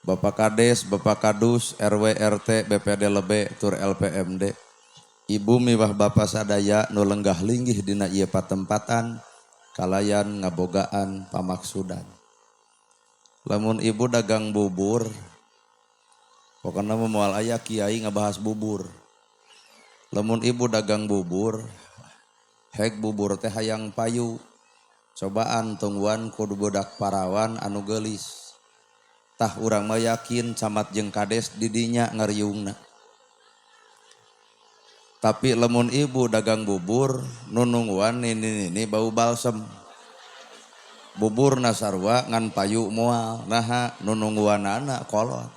Bapak Kades, Bapak Kadus, RW, RT, BPD Lebe, tur LPMD. Ibu miwah Bapak sadaya nu lenggah linggih dina ieu patempatan kalayan ngabogaan pamaksudan. Lamun ibu dagang bubur, pokokna mah moal aya kiai ngabahas bubur. Lamun ibu dagang bubur, hek bubur teh hayang payu. Cobaan tungguan kudu budak parawan anu geulis. Tah urang mah yakin camat jeung kades didinya ngariungna. Tapi lamun ibu dagang bubur nu nungguan nini-nini bau balsem. Bubur nasarua ngan payu moal, naha nu nungguanana kolot.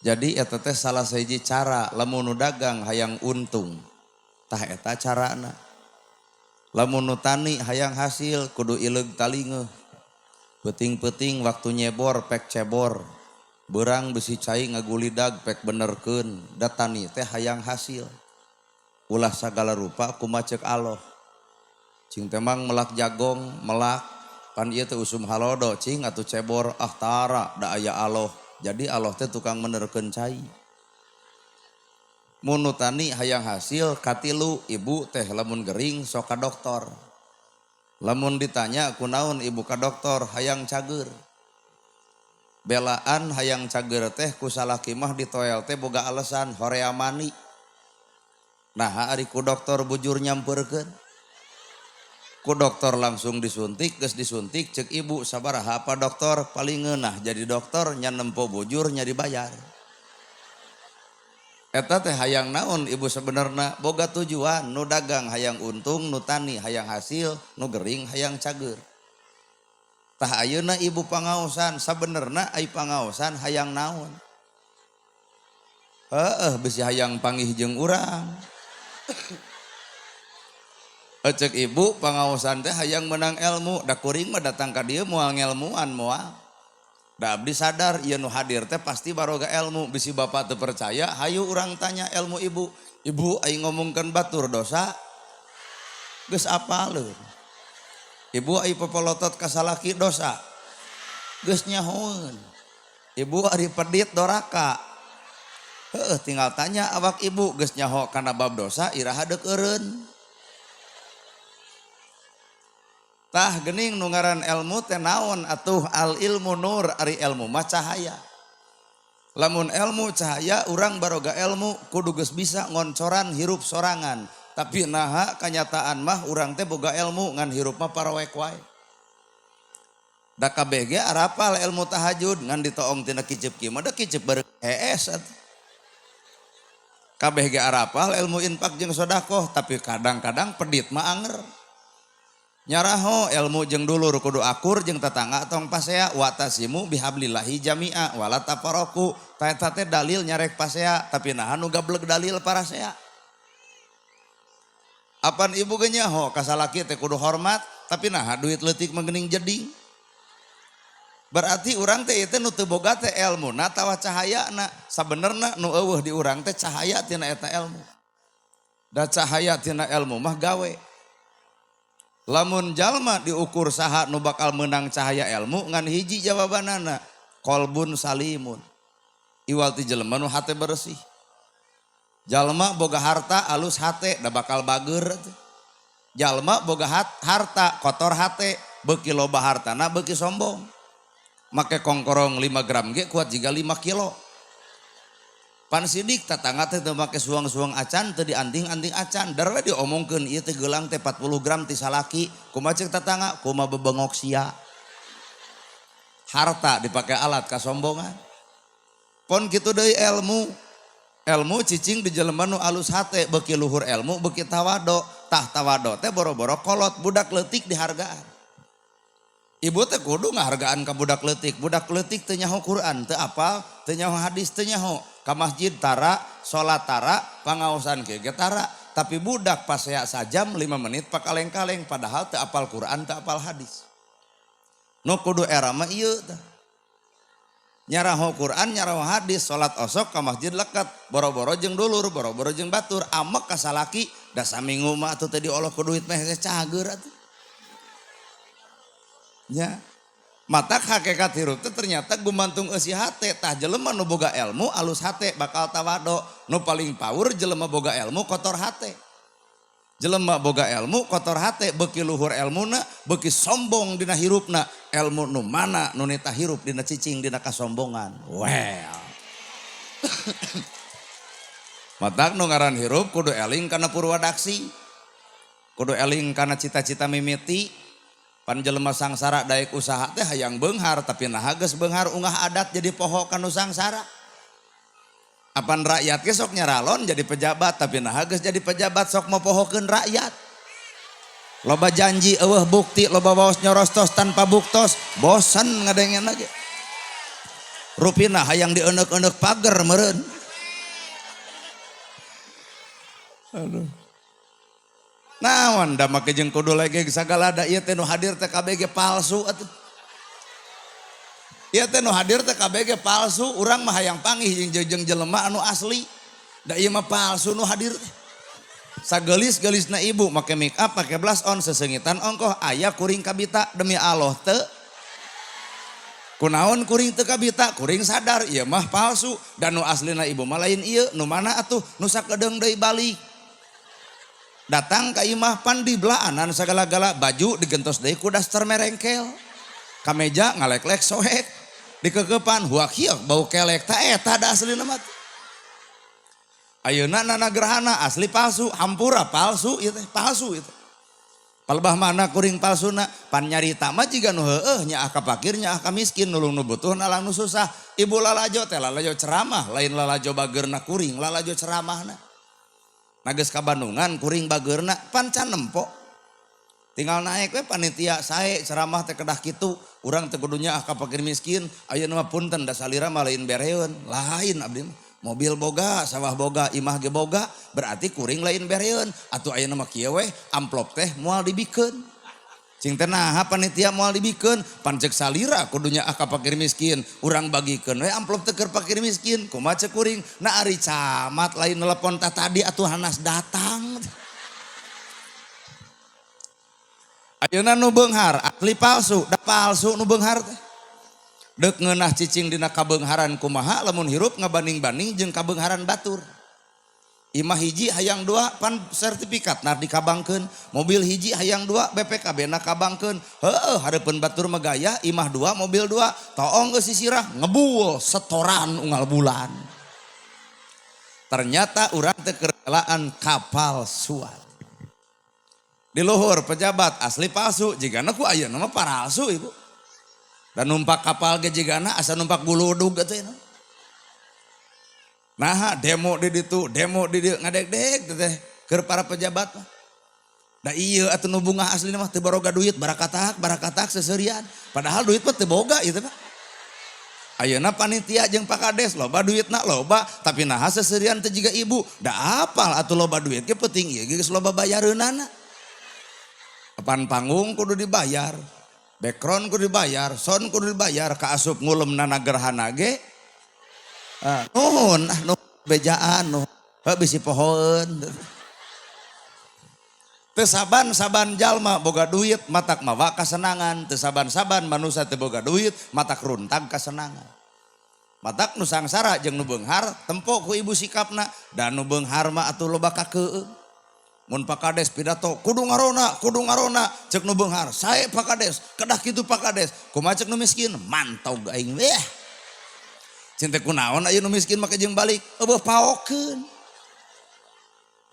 Jadi eta teh salah sahiji cara lamun nu dagang hayang untung. Tah eta carana. Lamun nu tani hayang hasil kudu ileug talingeuh. Peuting-peuting waktu nyebor pek cebor. Beurang besi cai ngagulidag pek benerkeun. Da tani teh hayang hasil. Ulah sagala rupa kumaha ceuk Allah. Cing temang melak jagong, melak pan ieu teh usum halodo cing atuh cebor ah tara da aya Allah. Jadi Allah teh tukang menerkeun cai. Mun nu tani hayang hasil katilu ibu teh lamun gering sok ka doktor. Lamun ditanya kunaon ibu ka doktor hayang cager. Belaan hayang cager teh ku salaki mah ditoel teh boga alasan horea mani. Nah ari ku doktor bujur nyampeurkeun. Ku doktor langsung disuntik, geus disuntik cek ibu sabaraha apa doktor paling ngeunah jadi doktor nya nempo bujur nya dibayar. Eta teh hayang naon ibu sebenarna boga tujuan nu dagang hayang untung, nu tani hayang hasil, nu gering hayang cager. Tah ayeuna ibu pangaosan sabenerna ai pangaosan hayang naon? Heeh bisi hayang panggih jeung urang. Cek ibu pangaosan teh hayang menang ilmu, da kuring mah datang ka dieu moal ngelmuan moal. Da abdi sadar ieu nu hadir teh pasti baroga ilmu, bisi bapak teu percaya hayu urang tanya ilmu ibu. Ibu aing ngomongkeun batur dosa geus apaleun. Ibu ai popolotot ka salaki dosa geus nyahoeun. Ibu ari pedit doraka. Heueuh tinggal tanya awak ibu geus nyaho kana bab dosa iraha deuk eureun. Tah geuning nu ngaran ilmu teh naon atuh al ilmu nur ari ilmu mah cahaya. Lamun ilmu cahaya urang baroga ilmu kudu geus bisa ngoncoran hirup sorangan. Tapi naha kanyataan mah urang teh boga ilmu ngan hirup mah parawek wae. Da kabeh ge arapal ilmu tahajud ngan ditoong tina kicep kieu mah da kicep bareng hees atuh. Kabeh ge arapal ilmu infak jeung sedekah tapi kadang-kadang pedit mah anger. Nyaraho ilmu jeung dulur kudu akur jeung tetangga tong pasea watasimu bihablillahi jami'a wala tafarraqu. Ta eta teh dalil nyarek pasea tapi naha nu gableg dalil parasea. Apan ibu ge nyaho ka salaki teh kudu hormat tapi naha duit leutik mah geuning jeding. Berarti urang teh ieu teh nu teu boga teh elmuna tawa cahayana. Sabenerna nu eueuh di urang teh cahaya tina eta elmu. Da cahaya tina elmu mah gawe. Lamun jalma diukur saha nu bakal menang cahaya ilmu ngan hiji jawabanana kolbun salimun. Iwal ti jelema nu hate bersih. Jalma boga harta alus hate da bakal bager teh. Jalma boga harta kotor hate beuki loba hartana beuki sombong. Make kongkorong 5 gram ge kuat jiga 5 kilo. Pan sidik tatangga teh teu make suang-suang acan teu dianting-anting acan. Dar we diomongkeun ieu teh geulang teh 40 gram ti salaki. Kumaha ceuk tatangga? Kumaha bebengok sia. Harta dipake alat kasombongan. Pon kitu deui ilmu. Ilmu cicing di jelema nu alus hate beuki luhur ilmu beuki tawado. Tah tawado teh boro-boro kolot budak leutik dihargaan. Ibu teh kudu ngahargaan ka budak leutik. Budak leutik teu nyaho Quran, teu apal, teu nyaho hadis, teu nyaho. Ka masjid tara, salat tara, pangaosan ge tara. Tapi budak pasea sajam 5 menit pakaleng-kaleng padahal teu apal Quran, teu apal hadis. Nu kudu era mah ieu tah. Nyaraho Quran, nyaraho hadis, salat osok ka masjid leket, boro-boro jeung dulur, boro-boro jeung batur, amek ka salaki, da saminggu mah atuh teh dioloh ku duit mah hese cager atuh. Nya. Matak hakikat hirup teh ternyata gumantung eusi hate. Tah jelema nu boga ilmu alus hate bakal tawado. Nu paling power jelema boga ilmu kotor hate. Jelema boga ilmu kotor hate, beuki luhur elmuna beuki sombong dina hirupna. Ilmu nu mana nu nita hirup dina cicing dina kasombongan. Well. Matak nu ngaran hirup kudu eling kana purwadaksi. Kudu eling kana cita-cita mimiti. Pan jelema sangsara daek usaha teh hayang beunghar, tapi naha geus beunghar ungah adat jadi poho kanu sangsara. Apan rakyat ge sok nyaralon jadi pejabat, tapi naha geus jadi pejabat sok mopohokeun rakyat. Loba janji eueuh bukti, loba waos nyorostos tanpa buktos, bosan ngadengen lagi. Rupina hayang dieneuk-eneuk pager meureun. Aduh. Naon da make jeung kudu legeg sagala da ieu teh nu hadir teh KBG palsu atuh. Ieu teh nu hadir teh KBG palsu, urang mah hayang panggih jeung jelema anu asli. Da ieu mah palsu nu hadir teh. Sagelis-gelisna ibu make make up, make blush on, sesengitan ongkoh aya kuring kabita demi Allah teu. Kunaon kuring teu kabita, kuring sadar ieu mah palsu dan nu aslina ibu mah lain ieu, nu mana atuh nu sakedeung deui balik. Datang ka imah pan dibelaanan sagala-gala, baju digentos deui ku daster merengkel. Kameja ngaleklek soek, dikekepan huak hiok bau kelek ta eta da aslina mah. Ayeuna nana gerhana asli palsu, hampura palsu ieu teh, palsu ieu teh. Palebah mana kuring palsuna, pan nyarita mah jiga nu heueuh nyaah ka fakir nyaah ka miskin nulung nu butuh nalang nu susah. Ibu lalajo teh lalajo ceramah, lain lalajo bageurna kuring, lalajo ceramahna. Nages ka Bandungan kuring bageurna pan can nempo. Tinggal naik we panitia sae ceramah teh kedah kitu, urang teh kudu nyaah ka fakir miskin, ayeuna mah punten da salira mah lain bereun, lain abdi mah. Mobil boga, sawah boga, imah ge boga, berarti kuring lain bereun. Atuh ayeuna mah kieu we, amplop teh moal dibikeun. Cing teh naha panitia moal dibikeun, pan ceuk salira kudu nyaah ka fakir miskin, urang bagikeun we amplop teh keur fakir miskin, kumaha ceuk kuring? Nah ari camat lain nelepon tah tadi atuh hanas datang. Ayeuna nu beunghar asli palsu, da palsu nu beunghar teh. Deuk ngeunah cicing dina kabeungharan kumaha lamun hirup ngabanding-banding jeung kabeungharan batur. Imah hiji hayang dua pan sertifikat nah dikabangkeun, mobil hiji hayang dua BPKB na kabangkeun. Heueuh hareupeun batur mah gaya imah dua mobil dua, toong geus sisirah ngebul setoran unggal bulan. Ternyata urang teh kerelaan kapal suat. Di luhur pejabat asli palsu jigana ku ayeuna mah palsu ibu. Dan numpak kapal ge jigana asa numpak guludug atuh ieu. Nah demo di ditu, demo di dieu ngadegdeg teh keur para pejabat mah. Da ieu atuh nu bungah aslina mah teu baroga duit, barakatak, barakatak seserian. Padahal duit mah teu boga ieu teh Pak. Ayeuna panitia jeung Pak Kades loba duitna loba, tapi naha seserian teh jiga ibu. Da apal atuh loba duit ge penting ieu geus loba bayareunana. Apan panggung kudu dibayar, background kudu dibayar, sound kudu dibayar, kaasup ngulem nana gerhana ge. Nuhun, nuhun bejaan, nuhun bisi pohoeun. Teu saban-saban jalma boga duit matak mawa kasenangan, teu saban-saban manusia teu boga duit matak runtag kasenangan. Matak nu sangsara jeung nu beunghar tempo ku ibu sikapna, da nu beunghar mah atuh loba kakeueung. Mun Pak Kades pidato kudu ngarona, ceuk nu beunghar, sae Pak Kades, kedah kitu Pak Kades. Kumaha ceuk nu miskin, mantog aing weh. Cinta kunaon aya nu miskin make jeung balik, eueuh paokeun.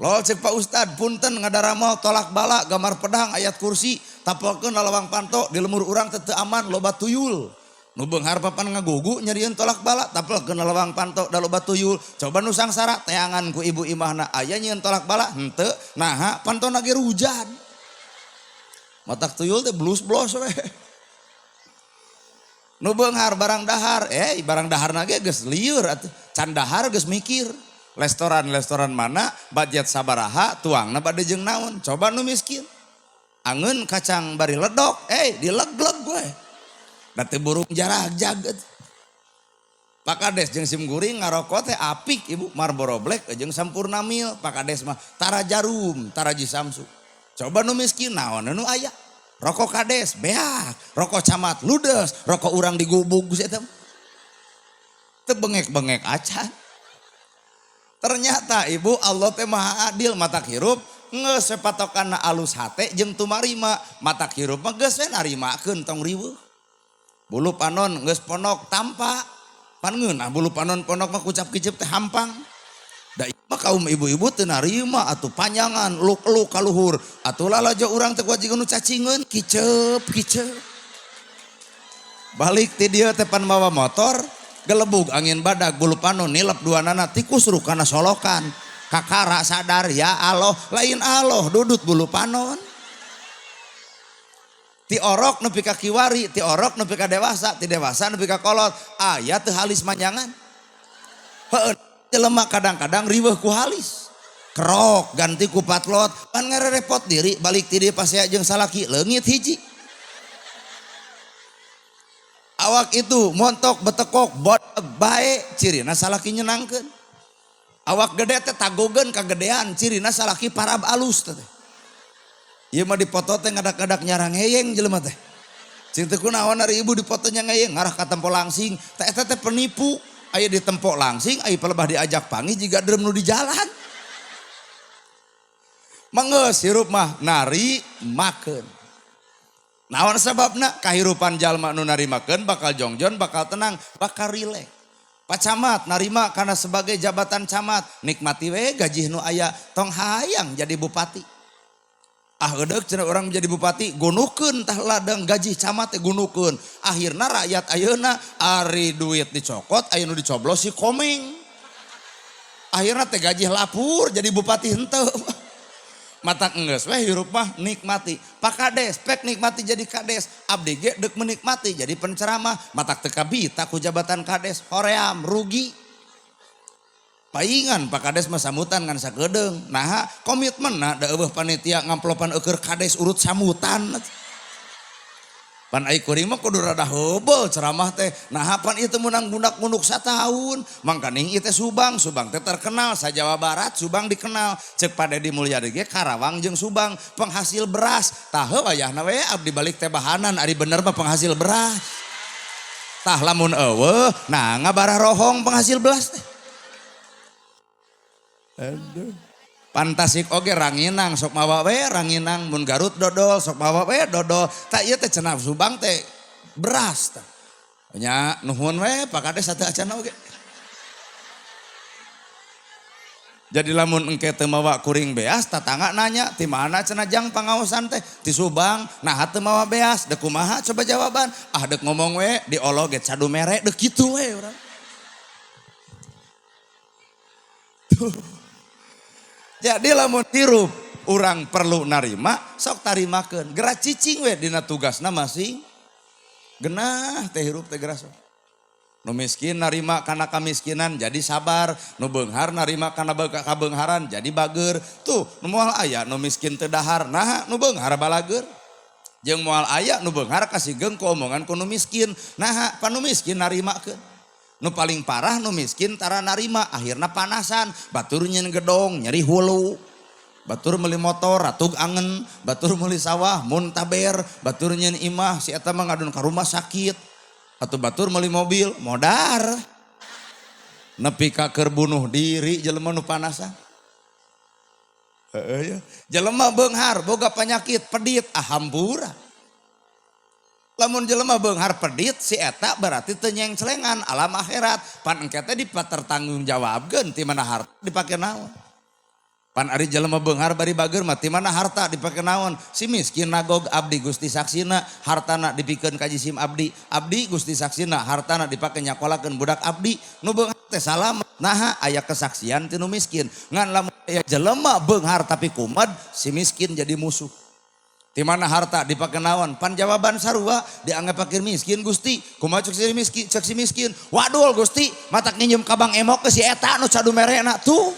Lol cek Pak Ustad, punten ngadaramal tolak bala gambar pedang ayat kursi, tapelkeun lalawang panto di lemur urang teh teu aman loba tuyul. Nu beunghar papan ngagugu nyerieun tolak bala, tapelkeun lalawang panto da loba tuyul. Coba nu sangsara teangan ku ibu imahna aya nyieun tolak bala henteu, naha pantona ge hujan. Matak tuyul teh blus-blos we. Nu beunghar barang dahar, barang daharna ge geus lieur atuh. Can dahar geus mikir. Restoran-restoran mana budget sabaraha tuangna bade jeung naon. Coba nu miskin. Angeun kacang bari ledok, dilegleg we. Da teu burung jaragjag atuh. Pak Kades jeung sim guring ngarokok teh apik ibu, Marlboro Black jeung Sampurna Mil. Pak Kades mah tara jarum, tara ji Samsu. Coba nu miskin naon nu aya. Rokok kades beak, rokok camat ludes, rokok urang digubug geus eta. Teu bengek-bengek acan. Ternyata ibu Allah teh maha adil matak hirup geus we patokanna alus hate jeung tumarima matak hirup mah geus we narimakeun tong riweuh. Bulu panon geus ponok tampa pan ngeunah bulu panon ponok mah kucap kicep teh hampang. Da ieu mah kaum ibu-ibu teu narima atuh panjangan luk-luk ka luhur atuh lalajo urang teh kuat jiga nu cacingeun kicep kicep. Balik ti dieu teh pan mawa motor gelebug angin badag bulu panon nilep dua nana tikus rukana solokan. Kakara sadar ya Allah lain Allah dudut bulu panon. Ti orok nepi ka kiwari, ti orok nepi ka dewasa, ti dewasa nepi ka kolot, aya teu halis manjangan. Heueuh jelema kadang-kadang riweuh ku halis. Kerok ganti ku patlot, pan ngarerepot diri balik ti dieu pasea jeung salaki leungit hiji. Awak itu montok betekok bodeg bae cirina salaki nyenangkeun. Awak gede teh tagogeun kagedean cirina salaki parab alus teh. Ieu mah dipoto teh ngadak-ngadak nyarang heyeng jelema teh. Cing teh kunaon ari ibu dipotonya ngeyeng ngarah ka tempo langsing. Teh eta teh penipu. Aya di tempo langsing, aya pelebah diajak panggih jiga drum nu di jalan. Manggeus hirup mah nari makeun. Naon sababna kahirupan jalma nu narimakeun bakal jongjon, bakal tenang, bakal rileks. Pak Camat narima karena sebagai jabatan camat, nikmati we gaji nu aya, tong hayang jadi bupati. Ah eudeuh cenah urang menjadi bupati, gunukeun tah ladang gaji camat teh gunukeun. Akhirna rakyat ayeuna ari duit dicokot, aya nu dicoblos si Komeng. Akhirna teh gaji lapur jadi bupati henteu. Matak enggeus we hirup mah nikmati. Pak Kades pek nikmati jadi kades, abdi ge deuk menikmati jadi penceramah, matak teu kabita ku jabatan kades, hoream rugi. Paingan Pak Kades mah sambutan ngan sakedeung. Naha komitmenna da eueuh panitia ngamplopan eueur kades urut sambutan. Pan ai kuring mah kudu rada heubeul ceramah teh. Naha pan ieu teu meunang gundak-gunduk sataun. Mangkaning ieu teh Subang, Subang teh terkenal sa Jawa Barat, Subang dikenal. Ceuk Pak Dedi Mulyadi ge Karawang jeung Subang penghasil beras. Tah heuh wayahna we abdi balik teh bahanan ari bener mah penghasil beras. Tah lamun eueuh nah ngabarah rohong penghasil beras teh. Aduh. Pantasik oge ranginang sok mawa we ranginang mun Garut dodol sok mawa we dodol. Tah ieu teh cenah Subang teh beras tah. Nya nuhun we Pak Kades satu acan oge. Jadi lamun engke teu mawa kuring beas tatangga nanya ti mana cenah jang pangaosan teh ti Subang naha teu mawa beas deuk kumaha coba jawaban ah deuk ngomong we diolog ge cadu mere deuk kitu we urang. Tuh. Jadi lamun hirup urang perlu narima sok tarimakeun geura cicing we dina tugasna masing genah teh hirup teh geura sok. Nu miskin narima kana kamiskinan jadi sabar, nu beunghar narima kana kabeungharan jadi bager. Tuh nu moal aya nu miskin teu dahar, naha nu beunghar balager. Jeung moal aya nu beunghar kasigeung ku omongan ku nu miskin, naha pan nu miskin narimakeun. Nu paling parah nu miskin tara narima, akhirna panasan, batur nyeun gedong nyeri hulu. Batur meuli motor ratug angen, batur meuli sawah muntaber, batur nyeun imah si eta mah ngadon ka rumah sakit. Atau batur meuli mobil modar. Nepi ka keur bunuh diri jelema nu panasan. Heeh ya. Jelema beunghar boga penyakit pedit ah hampura. Lamun jelema beunghar pedit si eta berarti teu nyengcelengan alam akhirat. Pan engke teh dipertanggungjawabkeun ti mana harta dipake naon. Pan ari jelema beunghar bari bager mah ti mana harta dipake naon. Si miskin nagog abdi Gusti saksina hartana dipikeun ka jisim abdi. Abdi Gusti saksina hartana dipake nyakolakeun budak abdi. Nu beunghar teh salamet naha aya kesaksian ti nu miskin. Ngan lamun aya jelema beunghar tapi kumed si miskin jadi musuh. Di mana harta dipake naon? Pan jawaban sarua dianggap fakir miskin Gusti. Kumaha cek si miskin? Cek si miskin. Wadul Gusti, matak nginjem ka Bang Emok ke si eta nu cadu merena tuh.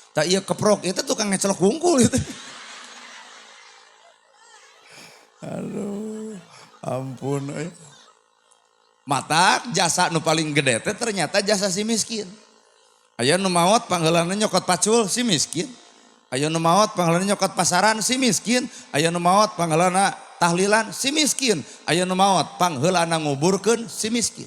Tak ieu keprok itu tukang ngecelok wungkul itu. Aduh, ampun euy. Matak jasa nu paling gede teh ternyata jasa si miskin. Aya nu maot pangheulana nyokot pacul si miskin. Aya nu maot pangheulana nyokot pasaran si miskin, aya nu maot pangheulana tahlilan si miskin, aya nu maot pangheulana nguburkeun si miskin.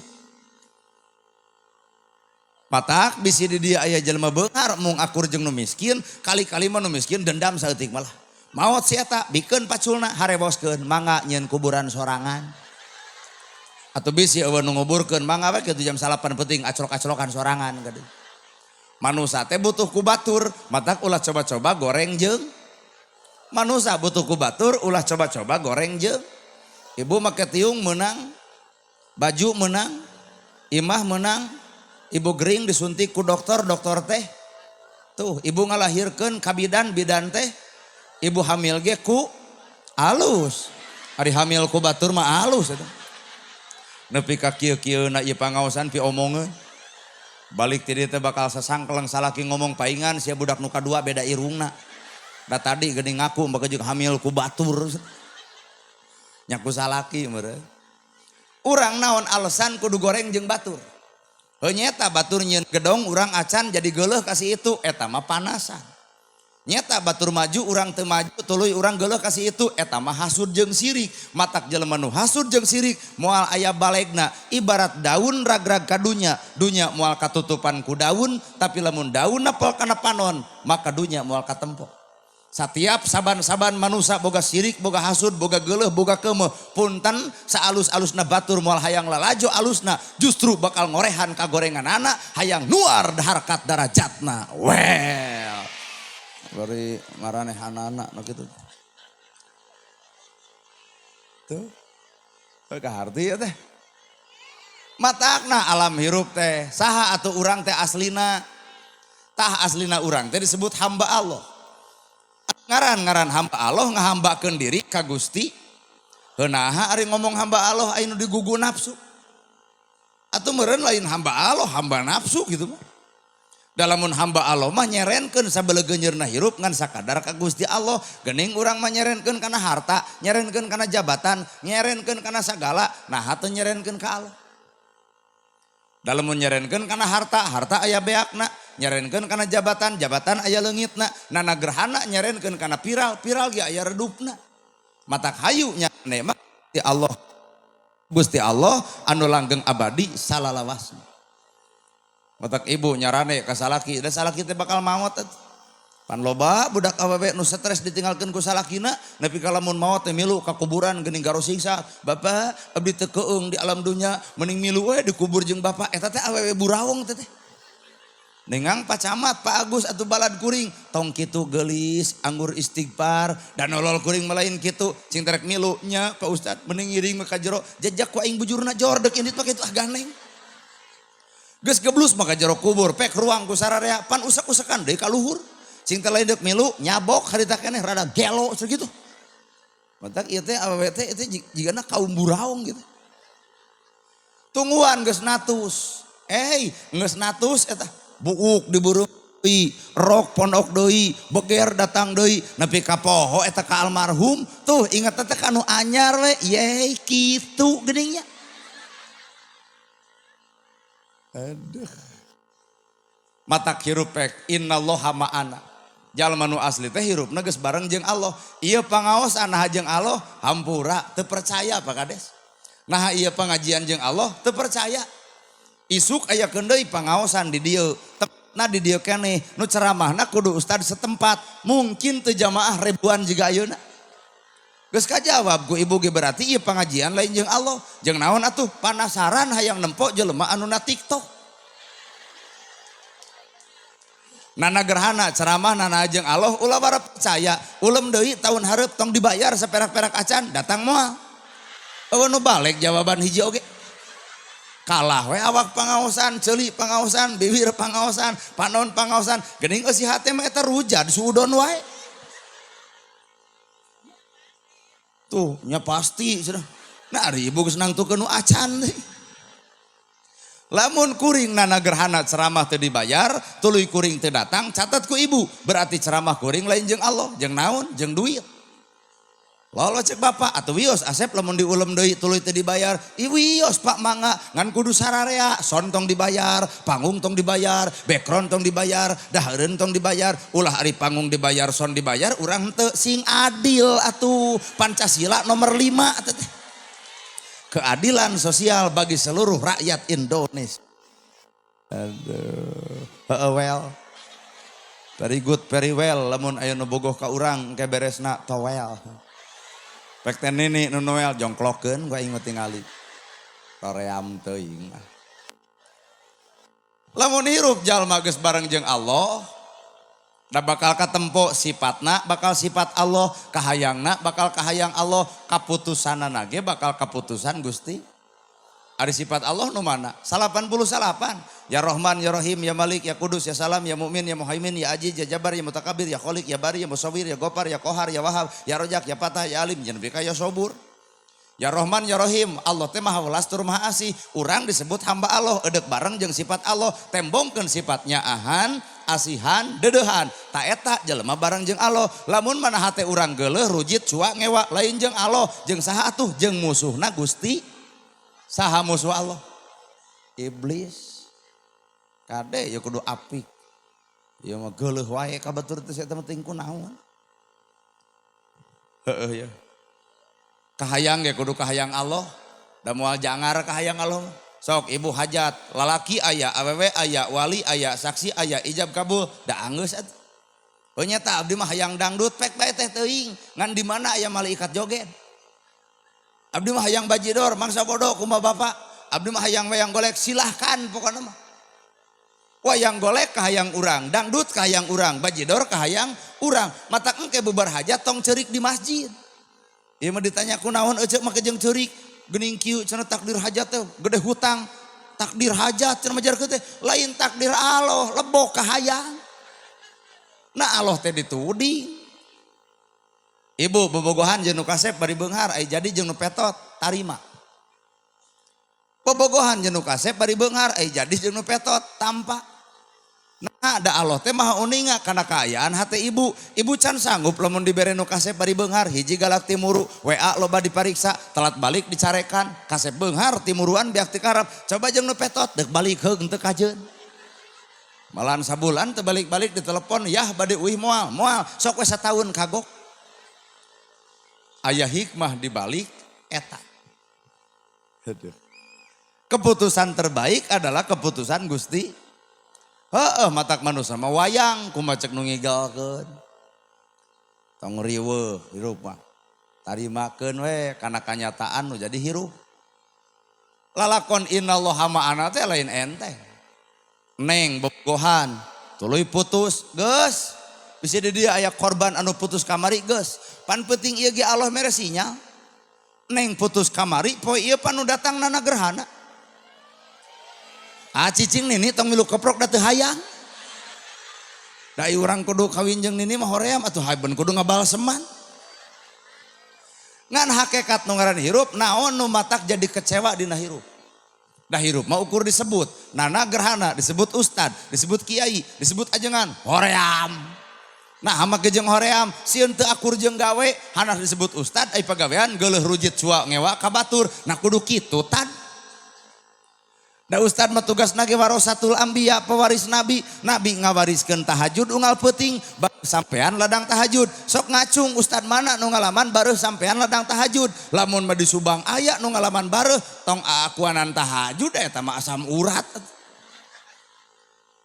Matak bisi di dieu aya jelema beunghar mung akur jeung nu miskin, kali-kali mah nu miskin dendam saeutik malah. Maot si eta bikeun paculna hareboskeun mangga nyieun kuburan sorangan. Atau bisi eueuh nu nguburkeun mangga we kitu jam 9 peuting aclok-aclokan sorangan geuning. Manusa teh butuh ku batur, matak ulah coba-coba goreng jeung. Manusa butuh ku batur, ulah coba-coba goreng jeung. Ibu make tiung meunang, baju meunang, imah meunang, ibu gering disuntik ku dokter, dokter teh. Tuh, ibu ngalahirkeun ka bidan, bidan teh. Ibu hamil ge ku alus. Ari hamil ku batur mah alus eta. Nepi ka kieu-kieuna ieu pangaosan piomongeun. Balik ti dieu teh bakal sasangkleng salaki ngomong paingan sia budak nu kadua beda irungna. Da tadi geuning ngaku bakal jeung hamil ku batur. Nya ku salaki meureun. Urang naon alasan kudu goreng jeung batur. Heuh nyeta batur nyieun gedong urang acan jadi geuleuh ka si itu eta mah panasan. Nyeta batur maju urang teu maju tuluy urang geuleuh ka si itu eta mah hasud jeung sirik. Matak jelema nu hasud jeung sirik moal aya balegna ibarat daun ragrag ka dunya, dunya moal katutupan ku daun tapi lamun daun napel kana panon maka dunya moal katempo. Satiap saban-saban manusa boga sirik, boga hasud, boga geuleuh, boga keumeuh, punten saalus-alusna batur moal hayang lalajo alusna justru bakal ngorehan kagorenganana hayang nuar harkat darajatna. Well. Bari maranehanana nu kitu. Tuh. Kaharti ya teh. Matakna alam hirup teh saha atuh urang teh aslina. Tah aslina urang teh disebut hamba Allah. Ngaran-ngaran hamba Allah ngahambakeun diri ka Gusti. Heunaha ari ngomong hamba Allah aya nu digugu nafsu. Atuh meureun lain hamba Allah, hamba nafsu gitu mah. Dalamun hamba Allah mah nyerenkeun sabelegeunyeurna hirup ngan sakadar ka Gusti Allah. Geuning urang mah nyerenkeun kana harta, nyerenkeun kana jabatan, nyerenkeun kana sagala, naha teu nyerenkeun ka Allah. Dalamun nyerenkeun kana harta, harta aya beakna, nyerenkeun kana jabatan, jabatan aya leungitna, nana gerhana nyerenkeun kana viral, viral ge aya redupna. Matak hayu nya mah Gusti Allah. Gusti Allah anu langgeng abadi salalawasna. Matak ibu nyarane ka salaki, da salaki teh bakal maot atuh. Pan loba budak awewe nu stres ditinggalkeun ku salakina, nepi ka lamun maot teh milu ka kuburan geuning garosiksa. Bapak abdi teu keung di alam dunya, mending milu we dikubur jeung bapak. Eta teh awewe burawong teh teh. Nengang Pak Camat, Pak Agus atuh balad kuring, tong kitu geulis, anggur istighfar, dan nolol kuring mah lain kitu, cing terek milu nya Pak Ustad mending ngiring mah ka jero, jejak ku aing bujurna jor deuk indit mah kitu ah gandeng. Geus geblus mah ka jero kubur, pek ruang ku sararea, pan usek-usekan deui ka luhur. Cing teh lain deuk milu, nyabok harita keneh rada gelo sakitu. Matak ieu teh awewe teh ieu teh jigana kaum buraong gitu. Tungguan geus natus. Geus natus eta. Buuk dibeureuy, rok pondok deui, beger datang deui, nepi ka poho eta ka almarhum, tuh inget teh ka nu anyar we, yey kitu geuning nya. Aduh. Matak hirup pek innallaha ma'ana. Jalma nu asli teh hirupna geus bareng jeung Allah. Ieu pangaosan naha jeung Allah hampura teu percaya Pak Kades. Naha ieu pengajian jeung Allah teu percaya. Isuk aya keun deui pangaosan di dieu. Tepatna di dieu keneh nu ceramahna kudu ustad setempat. Mungkin teu jamaah ribuan jiga ayeuna. Geus kajawab ku ibu ge berarti ieu pengajian lain jeung Allah. Jeung naon atuh panasaran hayang nempo jelema anu na TikTok. Nana gerhana ceramah nana jeung Allah ulah bara percaya. Ulem deui tahun hareup tong dibayar saperak-perak acan datang moal. Eueuh nu balik jawaban hiji oge. Kalah we awak pangaosan, ceuli pangaosan, bibir pangaosan, panon pangaosan, geuning eusi hate mah eta rujad suudon wae. Tuh nya pasti sudah. Nah ari ibu geus nangtukeun nu acan deui. Lamun kuring nana gerhana ceramah teu dibayar, tuluy kuring teu datang, catat ku ibu, berarti ceramah kuring lain jeung Allah, jeung naon, jeung duit. Lalu cek bapak atau wios Asep lamun diulem deui tuluy teu dibayar. Ih wios Pak mangga ngan kudu sararea, sound tong dibayar, panggung tong dibayar, background tong dibayar, dahareun tong dibayar, ulah ari panggung dibayar, sound dibayar, urang henteu sing adil atuh. Pancasila nomor 5 atuh teh. Keadilan sosial bagi seluruh rakyat Indonesia. Aduh, heeh well. Very good, very well. Lamun aya nu bogoh ka urang engke beresna towel. Pek teh nini nu Noel jongklokeun gua inget tingali. Toream teuing mah. Lamun hirup jalma geus bareng jeung Allah, da bakal katempo sifatna bakal sifat Allah, kahayangna bakal kahayang Allah, kaputusanana ge bakal kaputusan Gusti. Ari sifat Allah nu mana? 89. Ya Rahman, Ya Rahim, Ya Malik, Ya Kudus, Ya Salam, Ya Mu'min, Ya Muhaimin, Ya Aziz, Ya Jabar, Ya Mutakabir, Ya Khalik, Ya Bari, Ya Musawwir, Ya Gopar, Ya Kohar, Ya Wahab, Ya Rojak, Ya Fatah, Ya Alim, Ya Nabika, Ya Sobur. Ya Rahman, Ya Rahim, Allah teh maha welas tur maha asih. Urang disebut hamba Allah, edek bareng jeung sifat Allah, tembongkeun sifatnya ahan, asihan, deudeuhan. Ta eta jelema bareng jeung Allah. Lamun mana hate urang geuleuh, rujit, cua, ngewa, lain jeung Allah, jeung saha atuh? Jeung musuhna Gusti. Saha musuh Allah? Iblis. Kade ya kudu apik. Ya mah geuleuh wae ka batur teh eta mah teuing kunaon. Heeh ya. Kahayang ge kudu kahayang Allah. Da moal jangar kahayang Allah. Sok ibu hajat, lalaki aya, awewe aya, wali aya, saksi aya, ijab kabul, da anggeus atuh. Oh nyata abdi mah hayang dangdut pek bae teh teuing, ngan di mana aya malaikat joget. Abdi mah hayang bajidor, mangsa bodoh kumaha bapak. Abdi mah hayang wayang golek, silahkan pokoknya mah. Wayang golek kahayang urang, dangdut kahayang urang, bajidor kahayang urang. Matak engke bubar hajat tong ceurik di masjid. Ieu mah ditanya kunaon eceu mah kejeng ceurik, geuning kieu cenah takdir hajat teh gede hutang. Takdir hajat cenah majarkeun teh lain takdir Allah, lebok kahayang. Nah Allah teh dituding. Ibu bobogohan jeung nu kasep bari beunghar, ai jadi jeung nu petot tarima. Bobogohan jeung nu kasep bari beunghar, ai jadi jeung nu petot tampa. Nah, da Allah teh maha uninga kana kaayaan hate ibu. Ibu can sanggup lamun dibere nu kasep bari beunghar, hiji galak timuru, WA loba dipariksa, telat balik dicarekan, kasep beunghar timuruan biak tikarap. Coba jeung nu petot deuk balik heug teu kajeun. Malahan sabulan teu balik-balik ditelepon, yah bade uih moal, moal, sok we sataun kagok. Aya hikmah dibalik eta. Aduh. Keputusan terbaik adalah keputusan Gusti. Heeh, matak manusia mah wayang kumaha cek nu ngigelkeun. Tong riweuh hirup mah. Tarimakeun we kana kanyataan nu jadi hirup. Lalakon innallaha ma'ana teh lain enteng. Neng bobogohan, tuluy putus, geus. Bisa di dia aya korban anu putus kamari geus. Pan penting ieu ge Allah mere sinyal. Neng putus kamari poe ieu pan nu datang nana gerhana. Ah cicing nini tong milu keprok da teu hayang. Da urang kudu kawin jeung nini mah hoream atuh hayben kudu ngabalseman. Ngan hakikat nu ngaran hirup naon nu matak jadi kecewa dina hirup. Da hirup mah ukur disebut nana gerhana disebut ustad, disebut kiai, disebut ajengan hoream. Nah hama jeung hoream sieun teu akur jeung gawe hanas disebut ustad ai pagawean geuleuh rujit cua ngewa ka batur. Nah kudu kitu tad. Da ustad mah tugasna ge warasatul anbiya pewaris nabi. Nabi ngawariskeun tahajud unggal peuting sampean ladang tahajud. Sok ngacung ustad mana nu ngalaman bareuh sampean ladang tahajud. Lamun mah di Subang aya nu ngalaman bareuh tong aakuanan tahajud eta mah asam urat.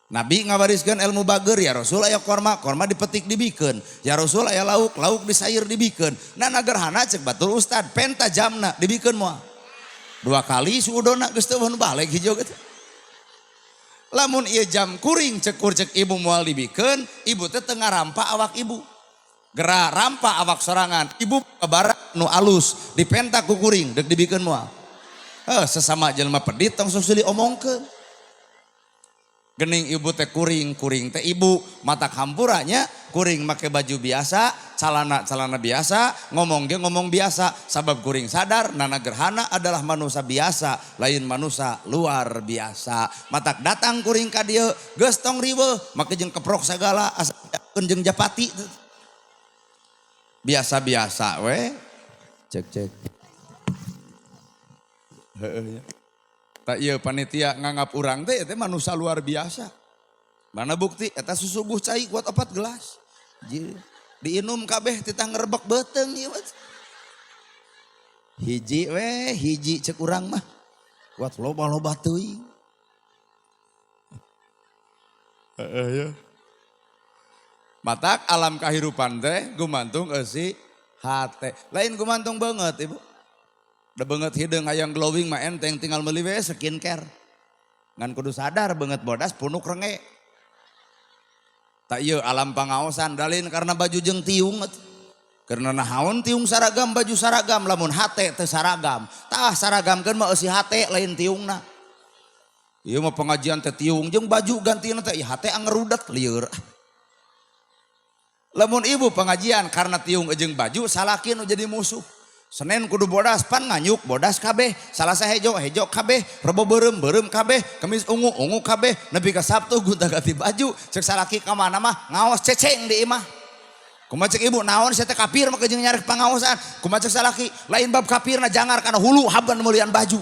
Nabi ngawariskeun ilmu bager ya Rasul aya korma, korma dipetik dibikeun. Ya Rasul aya lauk, lauk disair dibikeun. Nah gerhana cek batur ustad penta jamna dibikeun moal. Dua kali suudona geus teu balik hijau gitu. Lamun ieu jam kuring cekur cek ibu moal dibikeun, ibu teh teu ngarampa awak ibu. Gera rampa awak sorangan, ibu barang nu alus dipenta ku kuring deuk dibikeun moal. Heuh sesama jelema pedit tong sok silih omongkeun. Gening ibu teh kuring, kuring teh ibu, mata hampuranya kuring make baju biasa, calana-calana biasa, ngomong ge ngomong biasa, sabab kuring sadar nana gerhana adalah manusia biasa, lain manusia luar biasa. Matak datang kuring ka dieu, geus tong riweuh, make jeung keprok sagala asa jeung japati. Biasa-biasa we. Cek cek. Heeh nya. Tak ieu panitia nganggap urang teh teh manusia luar biasa. Mana bukti eta susuguh cai kuat 4 gelas. Diinum kabeh titah ngerebek beuteung ieu mah. Hiji we, hiji cek urang mah. Kuat loba-loba teuing. Heeh ya. Matak alam kahirupan teh gumantung eusi hate. Lain gumantung banget ibu. Da beungeut hideung hayang glowing mah enteng tinggal meuli we skincare. Ngan kudu sadar beungeut bodas punuk renge. Tak ieu alam pangaosan dalin karena baju jeung tiung. Karena nahaon tiung saragam baju saragam lamun hate teu saragam. Tah saragamkeun mah eusi hate lain tiungna. Ieu mah pengajian teh tiung jeung baju gantina teh hate angerudet lieur. Lamun ibu pengajian karena tiung jeung baju salaki nu jadi musuh. Senin kudu bodas pan nganyuk bodas kabeh, Salasa hejo hejo kabeh, Rebo beureum beureum kabeh, Kemis ungu ungu kabeh, nepi ka Sabtu gonta-ganti baju, cek salaki ka mana mah ngaos ceceng di imah. Kumaha cek ibu naon sia teh kafir mah jeung nyarek pangaosan. Kumaha cek salaki lain bab kafirna jangar kana hulu haban meulian baju.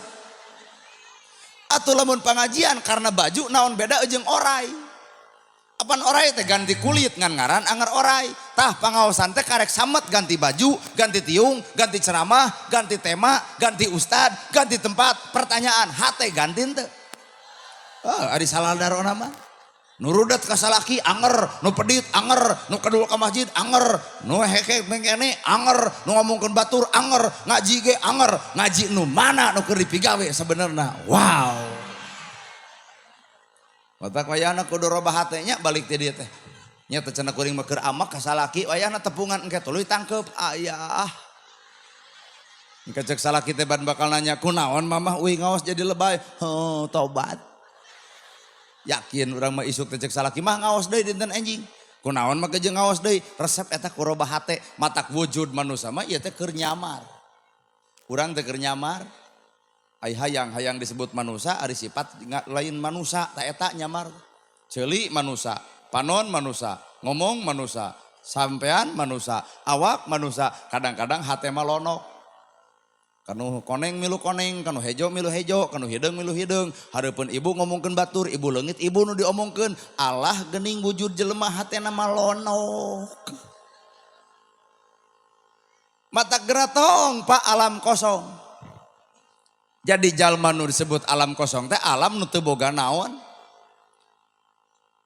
Atuh lamun pengajian karena baju naon beda jeung orai. Apan orai teh ganti kulit ngan ngaran anger orai. Tah pangaosan teh karek samet ganti baju, ganti tiung, ganti ceramah, ganti tema, ganti ustad, ganti tempat, pertanyaan hate ganti teu. Ah, ari salah darona mah. Nu rudet ka salaki anger, nu pedit anger, nu kedul ka masjid anger, nu hekek mengkene anger, nu ngomongkeun batur anger, ngaji ge anger, ngaji nu mana nu keur dipigawe sebenarna. Wow. Matak wayahna kudu robah hatenya balik ti dieu teh. Nya teh cenah kuring mah keur amak ka salaki wayahna tepungan engke tuluy tangkeup ayah. Engke cek salaki teh ban bakal nanya kunaon mamah uih ngaos jadi lebay. Heuh tobat. Yakin urang mah isuk teh cek salaki mah ngaos deui dinten enjing. Kunaon mah jeung ngaos deui resep eta ku robah hate matak wujud manusia mah ieu teh keur nyamar. Urang teh keur nyamar. Ai hayang-hayang disebut manusia ari sifat lain manusia ta eta nyamar. Ceuli manusia, panon manusia, ngomong manusia, sampean manusia, awak manusia, kadang-kadang hate mah lonok. Kanu koneng milu koneng, kanu hejo milu hejo, kanu hideung milu hideung. Hareupeun ibu ngomongkeun batur, ibu leungit ibu nu diomongkeun. Allah geuning wujud jelema hatena mah lonok. Mata geratong pak alam kosong. Jadi jalma nu disebut alam kosong teh alam nu teu boga naon.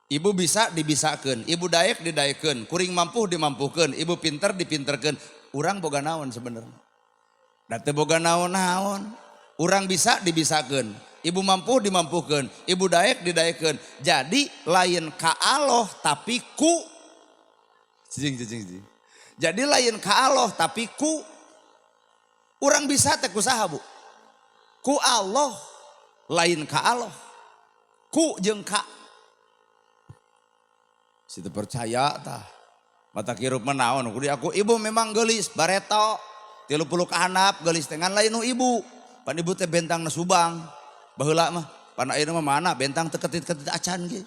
Ibu bisa dibisakeun, ibu daek didaekeun, kuring mampu dimampukeun, ibu pinter dipinterkeun. Urang boga naon sebenarnya? Da teu boga naon-naon. Urang bisa dibisakeun, ibu mampu dimampukeun, ibu daek didaekeun. Jadi lain ka Allah tapi ku cicing cicing cicing. Jadi lain ka Allah tapi ku urang bisa teh kusaha bu? Ku Allah lain ka Allah. Ku jeung ka. Situ percaya tah. Mata kirup mah naon kudu aku ibu memang geulis bareto 30 ka handap geulis teh ngan lain nu ibu. Pan ibu teh bentang na Subang. Baheula mah pan ayeuna mah mana bentang teu ketit-ketit acan ge.